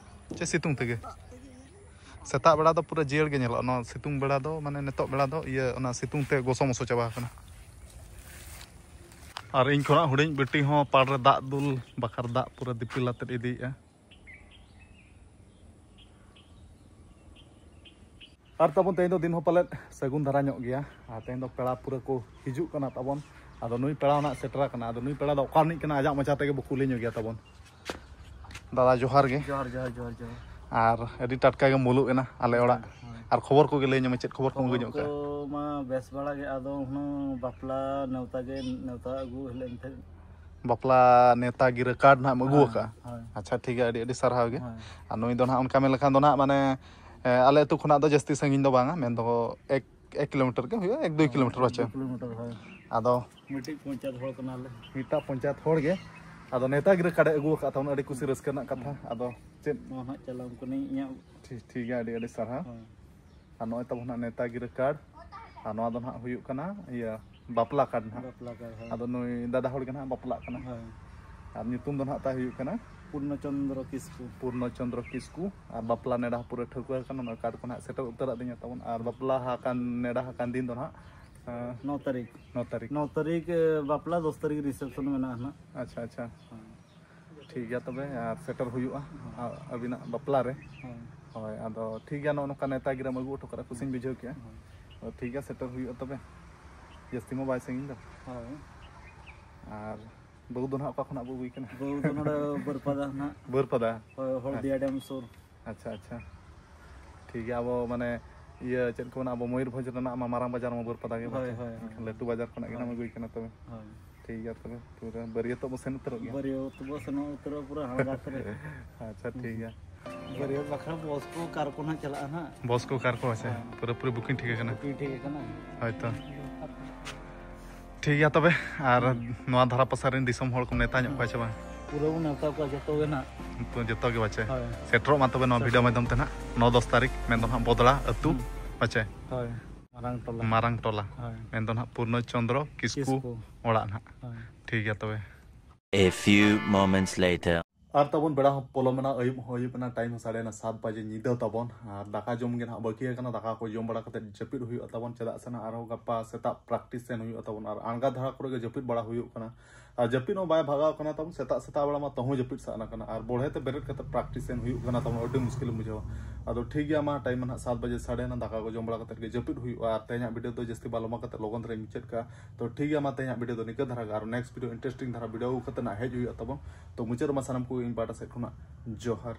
ᱪᱮ ᱥᱤᱛᱩᱝ ᱛᱮᱜᱮ? ᱥᱮᱛᱟᱜ ᱵᱮᱲᱟ ᱫᱚ ᱯᱩᱨᱟᱹ ᱡᱤᱭᱟᱹᱲ ᱜᱮ ᱧᱮᱞᱚᱜᱼᱟ, ᱱᱚᱣᱟ ᱥᱤᱛᱩᱝ ᱵᱮᱲᱟ ᱫᱚ, ᱢᱟᱱᱮ ᱱᱤᱛᱚᱜ ᱵᱮᱲᱟ ᱫᱚ ᱤᱭᱟᱹ, ᱚᱱᱟ ᱥᱤᱛᱩᱝ ᱛᱮ ᱜᱚᱥᱚ ᱢᱚᱥᱚ ᱪᱟᱵᱟ ᱟᱠᱟᱱᱟ᱾ ᱟᱨ ᱤᱧ ᱠᱷᱚᱱᱟᱜ ᱦᱩᱰᱤᱧ ᱵᱤᱴᱤ ᱦᱚᱸ ᱯᱟᱲ ᱨᱮ ᱫᱟᱜ ᱫᱩᱞ ᱵᱟᱠᱷᱨᱟ ᱫᱟᱜ ᱯᱩᱨᱟᱹ ᱫᱤᱯᱤᱞ ᱟᱛᱮᱫ ᱤᱫᱤᱭᱮᱫᱼᱟ᱾ ᱟᱨ ᱛᱟᱵᱚᱱ ᱛᱮᱦᱮᱧ ᱫᱚ ᱫᱤᱱ ᱦᱚᱸ ᱯᱟᱞᱮᱫ ᱥᱟᱹᱜᱩᱱ ᱫᱷᱟᱨᱟ ᱧᱚᱜ ᱜᱮᱭᱟ᱾ ᱟᱨ ᱛᱮᱦᱮᱧ ᱫᱚ ᱯᱮᱲᱟ ᱯᱩᱨᱟᱹ ᱠᱚ ᱦᱤᱡᱩᱜ ᱠᱟᱱᱟ ᱛᱟᱵᱚᱱ᱾ ᱟᱫᱚ ᱱᱩᱭ ᱯᱮᱲᱟ ᱦᱚᱸ ᱱᱟᱜ ᱥᱮᱴᱮᱨ ᱟᱠᱟᱱᱟ᱾ ᱟᱫᱚ ᱱᱩᱭ ᱯᱮᱲᱟ ᱫᱚ ᱚᱠᱟ ᱨᱤᱱᱤᱡ ᱠᱟᱱᱟ, ᱟᱡᱟᱜ ᱢᱚᱪᱟ ᱛᱮᱜᱮ ᱵᱚ ᱠᱩᱞᱤ ᱧᱚᱜ ᱜᱮᱭᱟ ᱛᱟᱵᱚᱱ᱾ ᱫᱟᱫᱟ, ᱡᱚᱦᱟᱨ ᱜᱮ᱾ ᱡᱚᱦᱟᱨ, ᱡᱚᱦᱟᱨ, ᱡᱚᱦᱟᱨ, ᱡᱚᱦᱟᱨ᱾ ᱟᱨ ᱟᱹᱰᱤ ᱴᱟᱴᱠᱟ ᱜᱮᱢ ᱵᱚᱞᱚᱜ ᱮᱱᱟ ᱟᱞᱮ ᱚᱲᱟᱜ᱾ ᱦᱳᱭ᱾ ᱟᱨ ᱠᱷᱚᱵᱚᱨ ᱠᱚᱜᱮ ᱞᱟᱹᱭ ᱧᱚᱜ ᱢᱮ, ᱪᱮᱫ ᱠᱷᱚᱵᱚᱨ ᱠᱚᱢ ᱟᱹᱜᱩ ᱧᱚᱜ ᱠᱟᱜᱼᱟ? ᱠᱚ ᱢᱟ ᱵᱮᱥ ᱵᱟᱲᱟ ᱜᱮ, ᱟᱫᱚ ᱦᱩᱱᱟᱹᱝ ᱵᱟᱯᱞᱟ ᱱᱮᱣᱛᱟ ᱜᱮ, ᱱᱮᱣᱛᱟ ᱟᱹᱜᱩ ᱦᱮᱡ ᱞᱮᱱ ᱛᱟᱦᱮᱸᱫ᱾ ᱵᱟᱯᱞᱟ ᱱᱮᱣᱛᱟ ᱜᱤᱨᱟᱹ ᱠᱟᱨᱰ ᱱᱟᱦᱟᱜ ᱮᱢ ᱟᱹᱜᱩ ᱦᱳᱭ, ᱟᱠᱟᱫᱼᱟ? ᱦᱳᱭ᱾ ᱟᱪᱪᱷᱟ, ᱴᱷᱤᱠ ᱜᱮᱭᱟ, ᱟᱹᱰᱤ ᱟᱹᱰᱤ ᱥᱟᱨᱦᱟᱣ ᱜᱮ᱾ ᱦᱳᱭ᱾ ᱟᱨ ᱱᱩᱭ ᱫᱚ ᱱᱟᱦᱟᱜ ᱚᱱᱠᱟ ᱢᱮᱱ ᱞᱮᱠᱷᱟᱱ ᱫᱚ ᱱᱟᱦᱟᱜ, ᱢᱟᱱᱮ, ᱮ, ᱟᱞᱮ ᱟᱹᱛᱩ ᱠᱷᱚᱱᱟᱜ ᱫᱚ ᱡᱟᱹᱥᱛᱤ ᱥᱟᱺᱜᱤᱧ ᱫᱚ ᱵᱟᱝᱟ, ᱢᱮᱱᱫᱚ ᱮᱠ, ᱮᱠ ᱠᱤᱞᱳᱢᱤᱴᱟᱨ ᱜᱮ ᱦᱩᱭᱩᱜᱼᱟ, ᱮᱠ ᱫᱩᱭ ᱠᱤᱞᱳᱢᱤᱴᱟᱨ ᱦᱳᱭ, ᱯᱟᱪᱮ᱾ ᱫᱩᱭ ᱠᱤᱞᱳᱢᱤᱴᱟᱨ, ᱦᱳᱭ᱾ ᱟᱫᱚ ᱢᱤᱫᱴᱤᱡ ᱯᱚᱧᱪᱟᱭᱮᱛ ᱦᱚᱲ ᱠᱟᱱᱟᱞᱮ᱾ ᱢᱤᱫᱴᱟᱜ ᱯᱚᱧᱪᱟᱭᱮᱛ ᱦᱚᱲ ᱜᱮ᱾ ᱟᱫᱚ ᱱᱮᱣᱛᱟ ᱜᱤᱨᱟᱹ ᱠᱟᱨᱰ ᱮ ᱟᱹᱜᱩ ᱟᱠᱟᱫ ᱛᱟᱵᱚᱱᱟ, ᱟᱹᱰᱤ ᱠᱩᱥᱤ ᱨᱟᱹᱥᱠᱟᱹ ᱨᱮᱱᱟᱜ ᱠᱟᱛᱷᱟ᱾ ᱦᱩᱸ᱾ ᱟᱫᱚ ᱪᱮᱫ? ᱱᱚᱣᱟ ᱦᱟᱸᱜ ᱪᱟᱞᱟᱣ ᱠᱟᱹᱱᱟᱹᱧ ᱤᱧᱟᱹᱜ᱾ ᱴᱷᱤᱠ, ᱴᱷᱤᱠ ᱜᱮᱭᱟ, ᱟᱹᱰᱤ ᱟᱹᱰᱤ ᱥᱟᱨᱦᱟᱣ᱾ ᱦᱳᱭ᱾ ᱟᱨ ᱱᱚᱜᱼᱚᱭ ᱛᱟᱵᱚᱱ ᱦᱟᱸᱜ ᱱᱮᱣᱛᱟ ᱜᱤᱨᱟᱹ ᱠᱟᱨᱰ, ᱟᱨ ᱱᱚᱣᱟ ᱫᱚ ᱱᱟᱦᱟᱜ ᱦᱩᱭᱩᱜ ᱠᱟᱱᱟ ᱤᱭᱟᱹ ᱵᱟᱯᱞᱟ ᱠᱟᱨᱰ ᱱᱟᱦᱟᱜ᱾ ᱵᱟᱯᱞᱟ ᱠᱟᱨᱰ, ᱦᱳᱭ᱾ ᱟᱫᱚ ᱱᱩᱭ ᱫᱟᱫᱟ ᱦᱚᱲ ᱜᱮ ᱱᱟᱦᱟᱜ ᱵᱟᱯᱞᱟᱜ ᱠᱟᱱᱟ᱾ ᱦᱳᱭ᱾ ᱟᱨ ᱧᱩᱛᱩᱢ ᱫᱚ ᱱᱟᱦᱟᱜ ᱛᱟᱭ ᱦᱩᱭᱩᱜ ᱠᱟᱱᱟ ᱯᱩᱨᱱᱚ ᱪᱚᱱᱫᱨᱚ ᱠᱤᱥᱠᱩ᱾ ᱯᱩᱨᱱᱚ ᱪᱚᱱᱫᱨᱚ ᱠᱤᱥᱠᱩ᱾ ᱟᱨ ᱵᱟᱯᱞᱟ ᱱᱮᱰᱟ ᱯᱩᱨᱟᱹ ᱴᱷᱟᱹᱣᱠᱟᱹ ᱟᱠᱟᱱᱟ, ᱱᱚᱣᱟ ᱠᱟᱨᱰ ᱠᱚ ᱱᱟᱦᱟᱜ ᱥᱮᱴᱮᱨ ᱩᱛᱟᱹᱨᱟᱜ ᱫᱤᱧᱟ ᱛᱟᱵᱚᱱ᱾ ᱟᱨ ᱵᱟᱯᱞᱟ ᱟᱠᱟᱱ, ᱱᱮᱰᱟ ᱟᱠᱟᱱ ᱫᱤᱱ ᱫᱚ ᱱᱟᱦᱟᱜ, ᱟᱸ, ᱱᱚ ᱛᱟᱹᱨᱤᱠᱷ᱾ ᱱᱚ ᱛᱟᱹᱨᱤᱠᱷ᱾ ᱱᱚ ᱛᱟᱹᱨᱤᱠᱷ, ᱮ, ᱵᱟᱯᱞᱟ, ᱫᱚᱥ ᱛᱟᱹᱨᱤᱠᱷ ᱨᱤᱥᱮᱯᱥᱚᱱ ᱢᱮᱱᱟᱜᱼᱟ ᱱᱟᱦᱟᱜ᱾ ᱟᱪᱪᱷᱟ, ᱟᱪᱪᱷᱟ᱾ ᱦᱳᱭ᱾ ᱴᱷᱤᱠ ᱜᱮᱭᱟ ᱛᱚᱵᱮ, ᱟᱨ ᱥᱮᱴᱮᱨ ᱦᱩᱭᱩᱜᱼᱟ, ᱦᱳᱭ᱾ ᱟ-, ᱟᱹᱵᱤᱱᱟᱜ ᱵᱟᱯᱞᱟ ᱨᱮ᱾ ᱦᱳᱭ᱾ ᱦᱳᱭ, ᱟᱫᱚ ᱴᱷᱤᱠ ᱜᱮᱭᱟ, ᱱᱚᱜᱼᱚ ᱱᱚᱝᱠᱟ ᱱᱮᱣᱛᱟ ᱜᱤᱨᱟᱹᱢ ᱟᱹᱜᱩ ᱦᱚᱴᱚ ᱠᱟᱜᱼᱟ, ᱠᱩᱥᱤᱧ ᱵᱩᱡᱷᱟᱹᱣ ᱠᱮᱜᱼᱟ᱾ ᱦᱳᱭ᱾ ᱟᱫᱚ ᱴᱷᱤᱠ ᱜᱮᱭᱟ, ᱥᱮᱴᱮᱨ ᱦᱩᱭᱩᱜᱼᱟ ᱛᱚᱵᱮ᱾ ᱡᱟᱹᱥᱛᱤ ᱢᱟ ᱵᱟᱭ ᱥᱟᱺᱜᱤᱧ ᱫᱚ᱾ ᱦᱳᱭ᱾ ᱟᱨ ᱵᱟᱹᱦᱩ ᱫᱚ ᱱᱟᱦᱟᱜ ᱚᱠᱟ ᱠᱷᱚᱱᱟᱜ ᱵᱚ ᱟᱹᱜᱩᱭ ᱠᱟᱱᱟ? ᱵᱟᱹᱦᱩ ᱫᱚ ᱱᱚᱰᱮ ᱵᱟᱹᱨᱯᱟᱫᱟ ᱱᱟᱦᱟᱜ᱾ ᱵᱟᱹᱨᱯᱟᱫᱟ? ᱦᱳᱭ, ᱦᱚᱞᱫᱤᱭᱟ ᱰᱮᱢ ᱥᱩᱨ᱾ ᱟᱪᱪᱷᱟ, ᱟᱪᱪᱷᱟ, ᱴᱷᱤᱠ ᱜᱮᱭᱟ᱾ ᱟᱵᱚ ᱢᱟᱱᱮ ᱤᱭᱟᱹ ᱪᱮᱫ ᱠᱚ ᱢᱮᱱᱟ, ᱟᱵᱚ ᱢᱚᱭᱩᱨᱵᱷᱚᱸᱡᱽ ᱨᱮᱱᱟᱜ ᱢᱟ ᱢᱟᱨᱟᱝ ᱵᱟᱡᱟᱨ ᱢᱟ ᱵᱟᱹᱨᱯᱟᱫᱟ ᱜᱮ ᱦᱳᱭ, ᱵᱟᱪᱮ? ᱦᱳᱭ, ᱦᱳᱭ᱾ ᱮᱱᱠᱷᱟᱱ ᱞᱟᱹᱴᱩ ᱵᱟᱡᱟᱨ ᱠᱷᱚᱱᱟᱜ ᱜᱮ ᱱᱟᱦᱟᱜ ᱮᱢ ᱟᱹᱜᱩᱭ ᱠᱟᱱᱟ ᱛᱚᱵᱮ᱾ ᱦᱳᱭ᱾ ᱴᱷᱤᱠ ᱜᱮᱭᱟ ᱛᱚᱵᱮ, ᱯᱩᱨᱟᱹ ᱵᱟᱹᱨᱭᱟᱹᱛᱚᱜ ᱵᱚ ᱥᱮᱱ ᱩᱛᱟᱹᱨᱚᱜ ᱜᱮᱭᱟ᱾ ᱵᱟᱹᱨᱭᱟᱹᱛ ᱵᱚ ᱥᱮᱱᱚᱜ ᱩᱛᱟᱹᱨᱚᱜ ᱯᱩᱨᱟᱹ ᱦᱟᱣᱲᱟ ᱥᱮᱫ ᱨᱮ᱾ ᱟᱪᱪᱷᱟ, ᱴᱷᱤᱠ ᱜᱮᱭᱟ᱾ ᱵᱟᱹᱨᱭᱟᱹᱛ ᱵᱟᱠᱷᱨᱟ ᱵᱚᱥ ᱠᱚ ᱠᱟᱨ ᱠᱚ ᱱᱟᱦᱟᱜ ᱪᱟᱞᱟᱜᱼᱟ ᱱᱟᱦᱟᱜ᱾ ᱵᱚᱥ ᱠᱚ ᱠᱟᱨ ᱠᱚ ᱟᱪᱪᱷᱟ, ᱦᱮᱸ᱾ ᱯᱩᱨᱟᱹᱯᱩᱨᱤ ᱵᱩᱠᱤᱝ ᱴᱷᱤᱠ ᱟᱠᱟᱱᱟ᱾ ᱵᱩᱠᱤᱝ ᱴᱷᱤᱠ ᱟᱠᱟᱱᱟ᱾ ᱦᱳᱭ ᱛᱚ᱾ ᱴᱷᱤᱠ ᱜᱮᱭᱟ ᱛᱚᱵᱮ, ᱟᱨ ᱱᱚᱣᱟ ᱫᱷᱟᱨᱟ ᱯᱟᱥᱟ ᱨᱮᱱ ᱫᱤᱥᱚᱢ ᱦᱚᱲ ᱠᱚᱢ ᱱᱮᱣᱛᱟ ᱧᱚᱜ ᱠᱚᱣᱟ ᱥᱮ ᱵᱟᱝ? ᱯᱩᱨᱟᱹ ᱵᱚᱱ ᱱᱮᱣᱛᱟ ᱠᱚᱣᱟ ᱡᱚᱛᱚ ᱜᱮ ᱱᱟᱦᱟᱜ᱾ ᱛᱚ ᱡᱚᱛᱚ ᱜᱮ ᱵᱟᱪᱮ? ᱦᱳᱭ᱾ ᱥᱮᱴᱮᱨᱚᱜ ᱢᱟ ᱛᱚᱵᱮ ᱱᱚᱣᱟ ᱥᱮᱴᱮᱨᱚᱜ ᱵᱷᱤᱰᱤᱭᱳ ᱢᱟ᱾ ᱢᱟᱫᱽᱫᱷᱚᱢ ᱛᱮ ᱱᱟᱦᱟᱜ, ᱱᱚ ᱫᱚᱥ ᱛᱟᱹᱨᱤᱠᱷ, ᱢᱮᱱᱫᱚ ᱱᱟᱦᱟᱜ ᱵᱚᱫᱽᱲᱟ ᱟᱹᱛᱩ, ᱦᱩᱸ᱾ ᱵᱟᱪᱮ? ᱦᱳᱭ, ᱢᱟᱨᱟᱝ ᱴᱚᱞᱟ᱾ ᱢᱟᱨᱟᱝ ᱴᱚᱞᱟ᱾ ᱦᱳᱭ᱾ ᱢᱮᱱᱫᱚ ᱱᱟᱦᱟᱜ ᱯᱩᱨᱱᱚ ᱪᱚᱱᱫᱨᱚ ᱠᱤᱥᱠᱩ ᱠᱤᱥᱠᱩ᱾ ᱚᱲᱟᱜ ᱱᱟᱦᱟᱜ᱾ ᱦᱳᱭ᱾ ᱴᱷᱤᱠ ᱜᱮᱭᱟ ᱛᱚᱵᱮ᱾ A few moments later. ᱟᱨ ᱛᱟᱵᱚᱱ ᱵᱮᱲᱟ ᱦᱚᱸ ᱯᱚᱞᱚᱢ ᱮᱱᱟ, ᱟᱹᱭᱩᱵ ᱦᱚᱸ ᱟᱹᱭᱩᱵ ᱮᱱᱟ, ᱴᱟᱭᱤᱢ ᱦᱚᱸ ᱥᱟᱰᱮ ᱮᱱᱟ ᱥᱟᱛ ᱵᱟᱡᱮ ᱧᱤᱫᱟᱹ ᱛᱟᱵᱚᱱ᱾ ᱟᱨ ᱫᱟᱠᱟ ᱡᱚᱢ ᱜᱮ ᱱᱟᱦᱟᱜ ᱵᱟᱹᱠᱤ ᱟᱠᱟᱱᱟ, ᱫᱟᱠᱟ ᱠᱚ ᱡᱚᱢ ᱵᱟᱲᱟ ᱠᱟᱛᱮ ᱡᱟᱹᱯᱤᱫ ᱦᱩᱭᱩᱜᱼᱟ ᱛᱟᱵᱚᱱ, ᱪᱮᱫᱟᱜ ᱥᱮ ᱱᱟᱦᱟᱜ ᱟᱨᱦᱚᱸ ᱜᱟᱯᱟ ᱥᱮᱛᱟᱜ ᱯᱨᱮᱠᱴᱤᱥ ᱥᱮᱱ ᱦᱩᱭᱩᱜᱼᱟ ᱛᱟᱵᱚᱱ᱾ ᱟᱨ ᱟᱬᱜᱟ ᱫᱷᱟᱨᱟ ᱠᱚᱨᱮ ᱜᱮ ᱡᱟᱹᱯᱤᱫ ᱵᱟᱲᱟ ᱦᱩᱭᱩᱜ ᱠᱟᱱᱟ, ᱟᱨ ᱡᱟᱹᱯᱤᱫ ᱦᱚᱸ ᱵᱟᱭ ᱵᱷᱟᱜᱟᱣ ᱠᱟᱱᱟ ᱛᱟᱵᱚᱱ᱾ ᱥᱮᱛᱟᱜ ᱥᱮᱛᱟᱜ ᱵᱮᱲᱟ ᱢᱟ ᱛᱟᱹᱦᱩ ᱡᱟᱹᱯᱤᱫ ᱥᱟᱜ ᱟᱠᱟᱱᱟ, ᱟᱨ ᱵᱚᱲᱦᱮ ᱛᱮ ᱵᱮᱨᱮᱫ ᱠᱟᱛᱮ ᱯᱨᱮᱠᱴᱤᱥ ᱥᱮᱱ ᱦᱩᱭᱩᱜ ᱠᱟᱱᱟ ᱛᱟᱵᱚᱱ, ᱟᱹᱰᱤ ᱢᱩᱥᱠᱤᱞ ᱮᱢ ᱵᱩᱡᱷᱟᱹᱣᱟ᱾ ᱟᱫᱚ ᱴᱷᱤᱠ ᱜᱮᱭᱟ, ᱢᱟ ᱴᱟᱭᱤᱢ ᱱᱟᱦᱟᱜ ᱥᱟᱛ ᱵᱟᱡᱮ ᱥᱟᱰᱮ ᱮᱱᱟ, ᱫᱟᱠᱟ ᱠᱚ ᱡᱚᱢ ᱵᱟᱲᱟ ᱠᱟᱛᱮ ᱜᱮ ᱡᱟᱹᱯᱤᱫ ᱦᱩᱭᱩᱜᱼᱟ᱾ ᱟᱨ ᱛᱮᱦᱮᱧᱟᱜ ᱵᱷᱤᱰᱤᱭᱳ ᱫᱚ ᱡᱟᱹᱥᱛᱤ ᱵᱟᱝ ᱞᱚᱢᱵᱟ ᱠᱟᱛᱮ ᱞᱚᱜᱚᱱ ᱫᱷᱟᱨᱟᱧ ᱢᱩᱪᱟᱹᱫ ᱠᱟᱜᱼᱟ᱾ ᱛᱚ ᱴᱷᱤᱠ ᱜᱮᱭᱟ, ᱢᱟ ᱛᱮᱦᱮᱧᱟᱜ ᱵᱷᱤᱰᱤᱭᱳ ᱫᱚ ᱱᱤᱝᱠᱟᱹ ᱫᱷᱟᱨᱟ ᱜᱮ, ᱟᱨ ᱱᱮᱠᱥᱴ ᱵᱷᱤᱰᱤᱭᱳ ᱤᱱᱴᱟᱨᱮᱥᱴᱤᱝ ᱫᱷᱟᱨᱟ ᱵᱷᱤᱰᱤᱭᱳ ᱟᱹᱜᱩ ᱠᱟᱛᱮ ᱱᱟᱜ ᱦᱮᱡ ᱦᱩᱭᱩᱜᱼᱟ ᱛᱟᱵᱚᱱ᱾ ᱛᱚ ᱢᱩᱪᱟᱹᱫ ᱨᱮᱢᱟ ᱥᱟᱱᱟᱢ ᱠᱚ ᱤᱧ ᱯᱟᱦᱴᱟ ᱥᱮᱫ ᱠᱷᱚᱱᱟᱜ ᱡᱚᱦᱟᱨ᱾